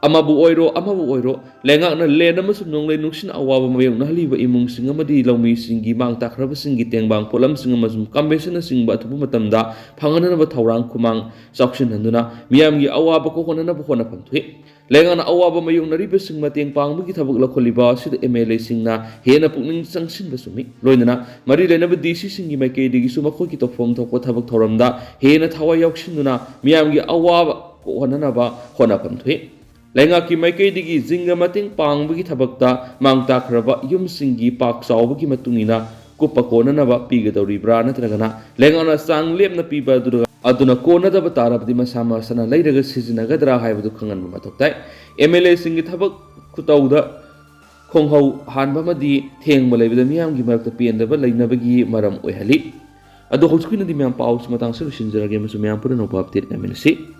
ꯑꯃꯕꯨ ꯑꯣꯏꯔꯣ, ꯑꯃꯕꯨ ꯑꯣꯏꯔꯣ, ꯂꯩꯉꯥꯛꯅ ꯂꯦꯟ ꯑꯃꯁꯨꯡ ꯅꯣꯡꯂꯩ ꯅꯨꯡꯁꯤꯠꯅ ꯑꯋꯥꯕ ꯃꯥꯌꯣꯛꯅꯍꯜꯂꯤꯕ ꯏꯃꯨꯡꯁꯤꯡ ꯑꯃꯗꯤ ꯂꯧꯃꯤꯁꯤꯡꯒꯤ ꯃꯥꯡ ꯇꯥꯛꯈ꯭ꯔꯕꯁꯤꯡꯒꯤ ꯇꯦꯡꯕꯥꯡ ꯄꯣꯠꯂꯝꯁꯤꯡ ꯑꯃꯁꯨꯡ ꯀꯝꯄꯦꯟꯁꯦꯁꯟꯅꯆꯤꯡꯕ ꯑꯊꯨꯕ ꯃꯇꯝꯗ ꯐꯪꯍꯟꯅꯕ ꯊꯧꯔꯥꯡ ꯈꯨꯃꯥꯡ ꯆꯥꯎꯁꯤꯟꯍꯟꯗꯨꯅ ꯃꯤꯌꯥꯝꯒꯤ ꯑꯋꯥꯕ ꯀꯣꯛꯍꯟꯅꯅꯕ ꯍꯣꯠꯅꯐꯝ ꯊꯣꯛꯏ꯫ ꯂꯩꯉꯥꯛꯅ ꯑꯋꯥꯕ ꯃꯥꯌꯣꯛꯅꯔꯤꯕꯁꯤꯡ ꯃꯇꯦꯡ ꯄꯥꯡꯕꯒꯤ ꯊꯕꯛ ꯂꯧꯈꯠꯂꯤꯕ ꯑꯁꯤꯗ ꯑꯦꯝ ꯑꯦꯜ ꯑꯦꯁꯤꯡꯅ ꯍꯦꯟꯅ ꯄꯨꯛꯅꯤꯡ ꯆꯪꯁꯤꯟꯕ ꯆꯨꯝꯃꯤ꯫ ꯂꯣꯏꯅꯅ ꯃꯔꯤ ꯂꯩꯅꯕ ꯗꯤ ꯁꯤꯁꯤꯡꯒꯤ ꯃꯥꯏꯀꯩꯗꯒꯤꯁꯨ ꯃꯈꯣꯏꯒꯤ ꯇꯧꯐꯝ ꯊꯣꯛꯄ ꯊꯕꯛ ꯊꯧꯔꯝꯗ ꯍꯦꯟꯅ ꯊꯋꯥꯏ ꯌꯥꯎꯁꯤꯟꯗꯨꯅ ꯃꯤꯌꯥꯝꯒꯤ ꯑꯋꯥꯕ ꯀꯣꯛꯍꯟꯅꯅꯕ ꯍꯣꯠꯅꯐꯝ ꯊꯣꯛꯏ꯫ ꯂꯩꯉꯥꯛꯀꯤ ꯃꯥꯏꯀꯩꯗꯒꯤ ꯖꯤꯡꯒ ꯃꯇꯦꯡ ꯄꯥꯡꯕꯒꯤ ꯊꯕꯛꯇ ꯃꯥꯡ ꯇꯥꯛꯈ꯭ꯔꯕ ꯌꯨꯝꯁꯤꯡꯒꯤ ꯄꯥꯛ ꯆꯥꯎꯕꯒꯤ ꯃꯇꯨꯡ ꯏꯟꯅ ꯀꯨꯞꯄ ꯀꯣꯟꯅꯅꯕ ꯄꯤꯒꯗꯧꯔꯤꯕ꯭ꯔꯥ, ꯅꯠꯇ꯭ꯔꯒꯅ ꯂꯩꯉꯥꯛꯅ ꯆꯥꯡ ꯂꯦꯞꯅ ꯄꯤꯕ ꯑꯗꯨꯅ, ꯑꯗꯨꯅ ꯀꯣꯟꯅꯗꯕ ꯇꯥꯔꯕꯗꯤ ꯃꯁꯥ ꯃꯁꯥꯅ ꯂꯩꯔꯒ ꯁꯤꯖꯤꯟꯅꯒꯗ꯭ꯔꯥ ꯍꯥꯏꯕꯗꯨ ꯈꯪꯍꯟꯕ ꯃꯊꯧ ꯇꯥꯏ꯫ ꯑꯦꯝ ꯑꯦꯜ ꯑꯦꯁꯤꯡꯒꯤ ꯊꯕꯛ ꯈꯨꯇꯧꯗ ꯈꯣꯡꯍꯧ ꯍꯥꯟꯕ ꯑꯃꯗꯤ ꯊꯦꯡꯕ ꯂꯩꯕꯗ ꯃꯤꯌꯥꯝꯒꯤ ꯃꯔꯛꯇ ꯄꯦꯟꯗꯕ ꯂꯩꯅꯕꯒꯤ ꯃꯔꯝ ꯑꯣꯏꯍꯜꯂꯤ꯫ ꯑꯗꯣ ꯍꯧꯖꯤꯛꯀꯤ ꯑꯣꯏꯅꯗꯤ ꯃꯌꯥꯝ ꯄꯥꯎꯁꯤ ꯃꯇꯥꯡꯁꯤ ꯂꯣꯏꯁꯤꯟꯖꯔꯒꯦ ꯑꯃꯁꯨꯡ ꯃꯌꯥꯝ ꯄꯨꯝꯅꯃꯛꯄꯨ ꯑꯞꯗꯦꯠ ꯂꯩꯃꯤꯟꯅꯁꯤ꯫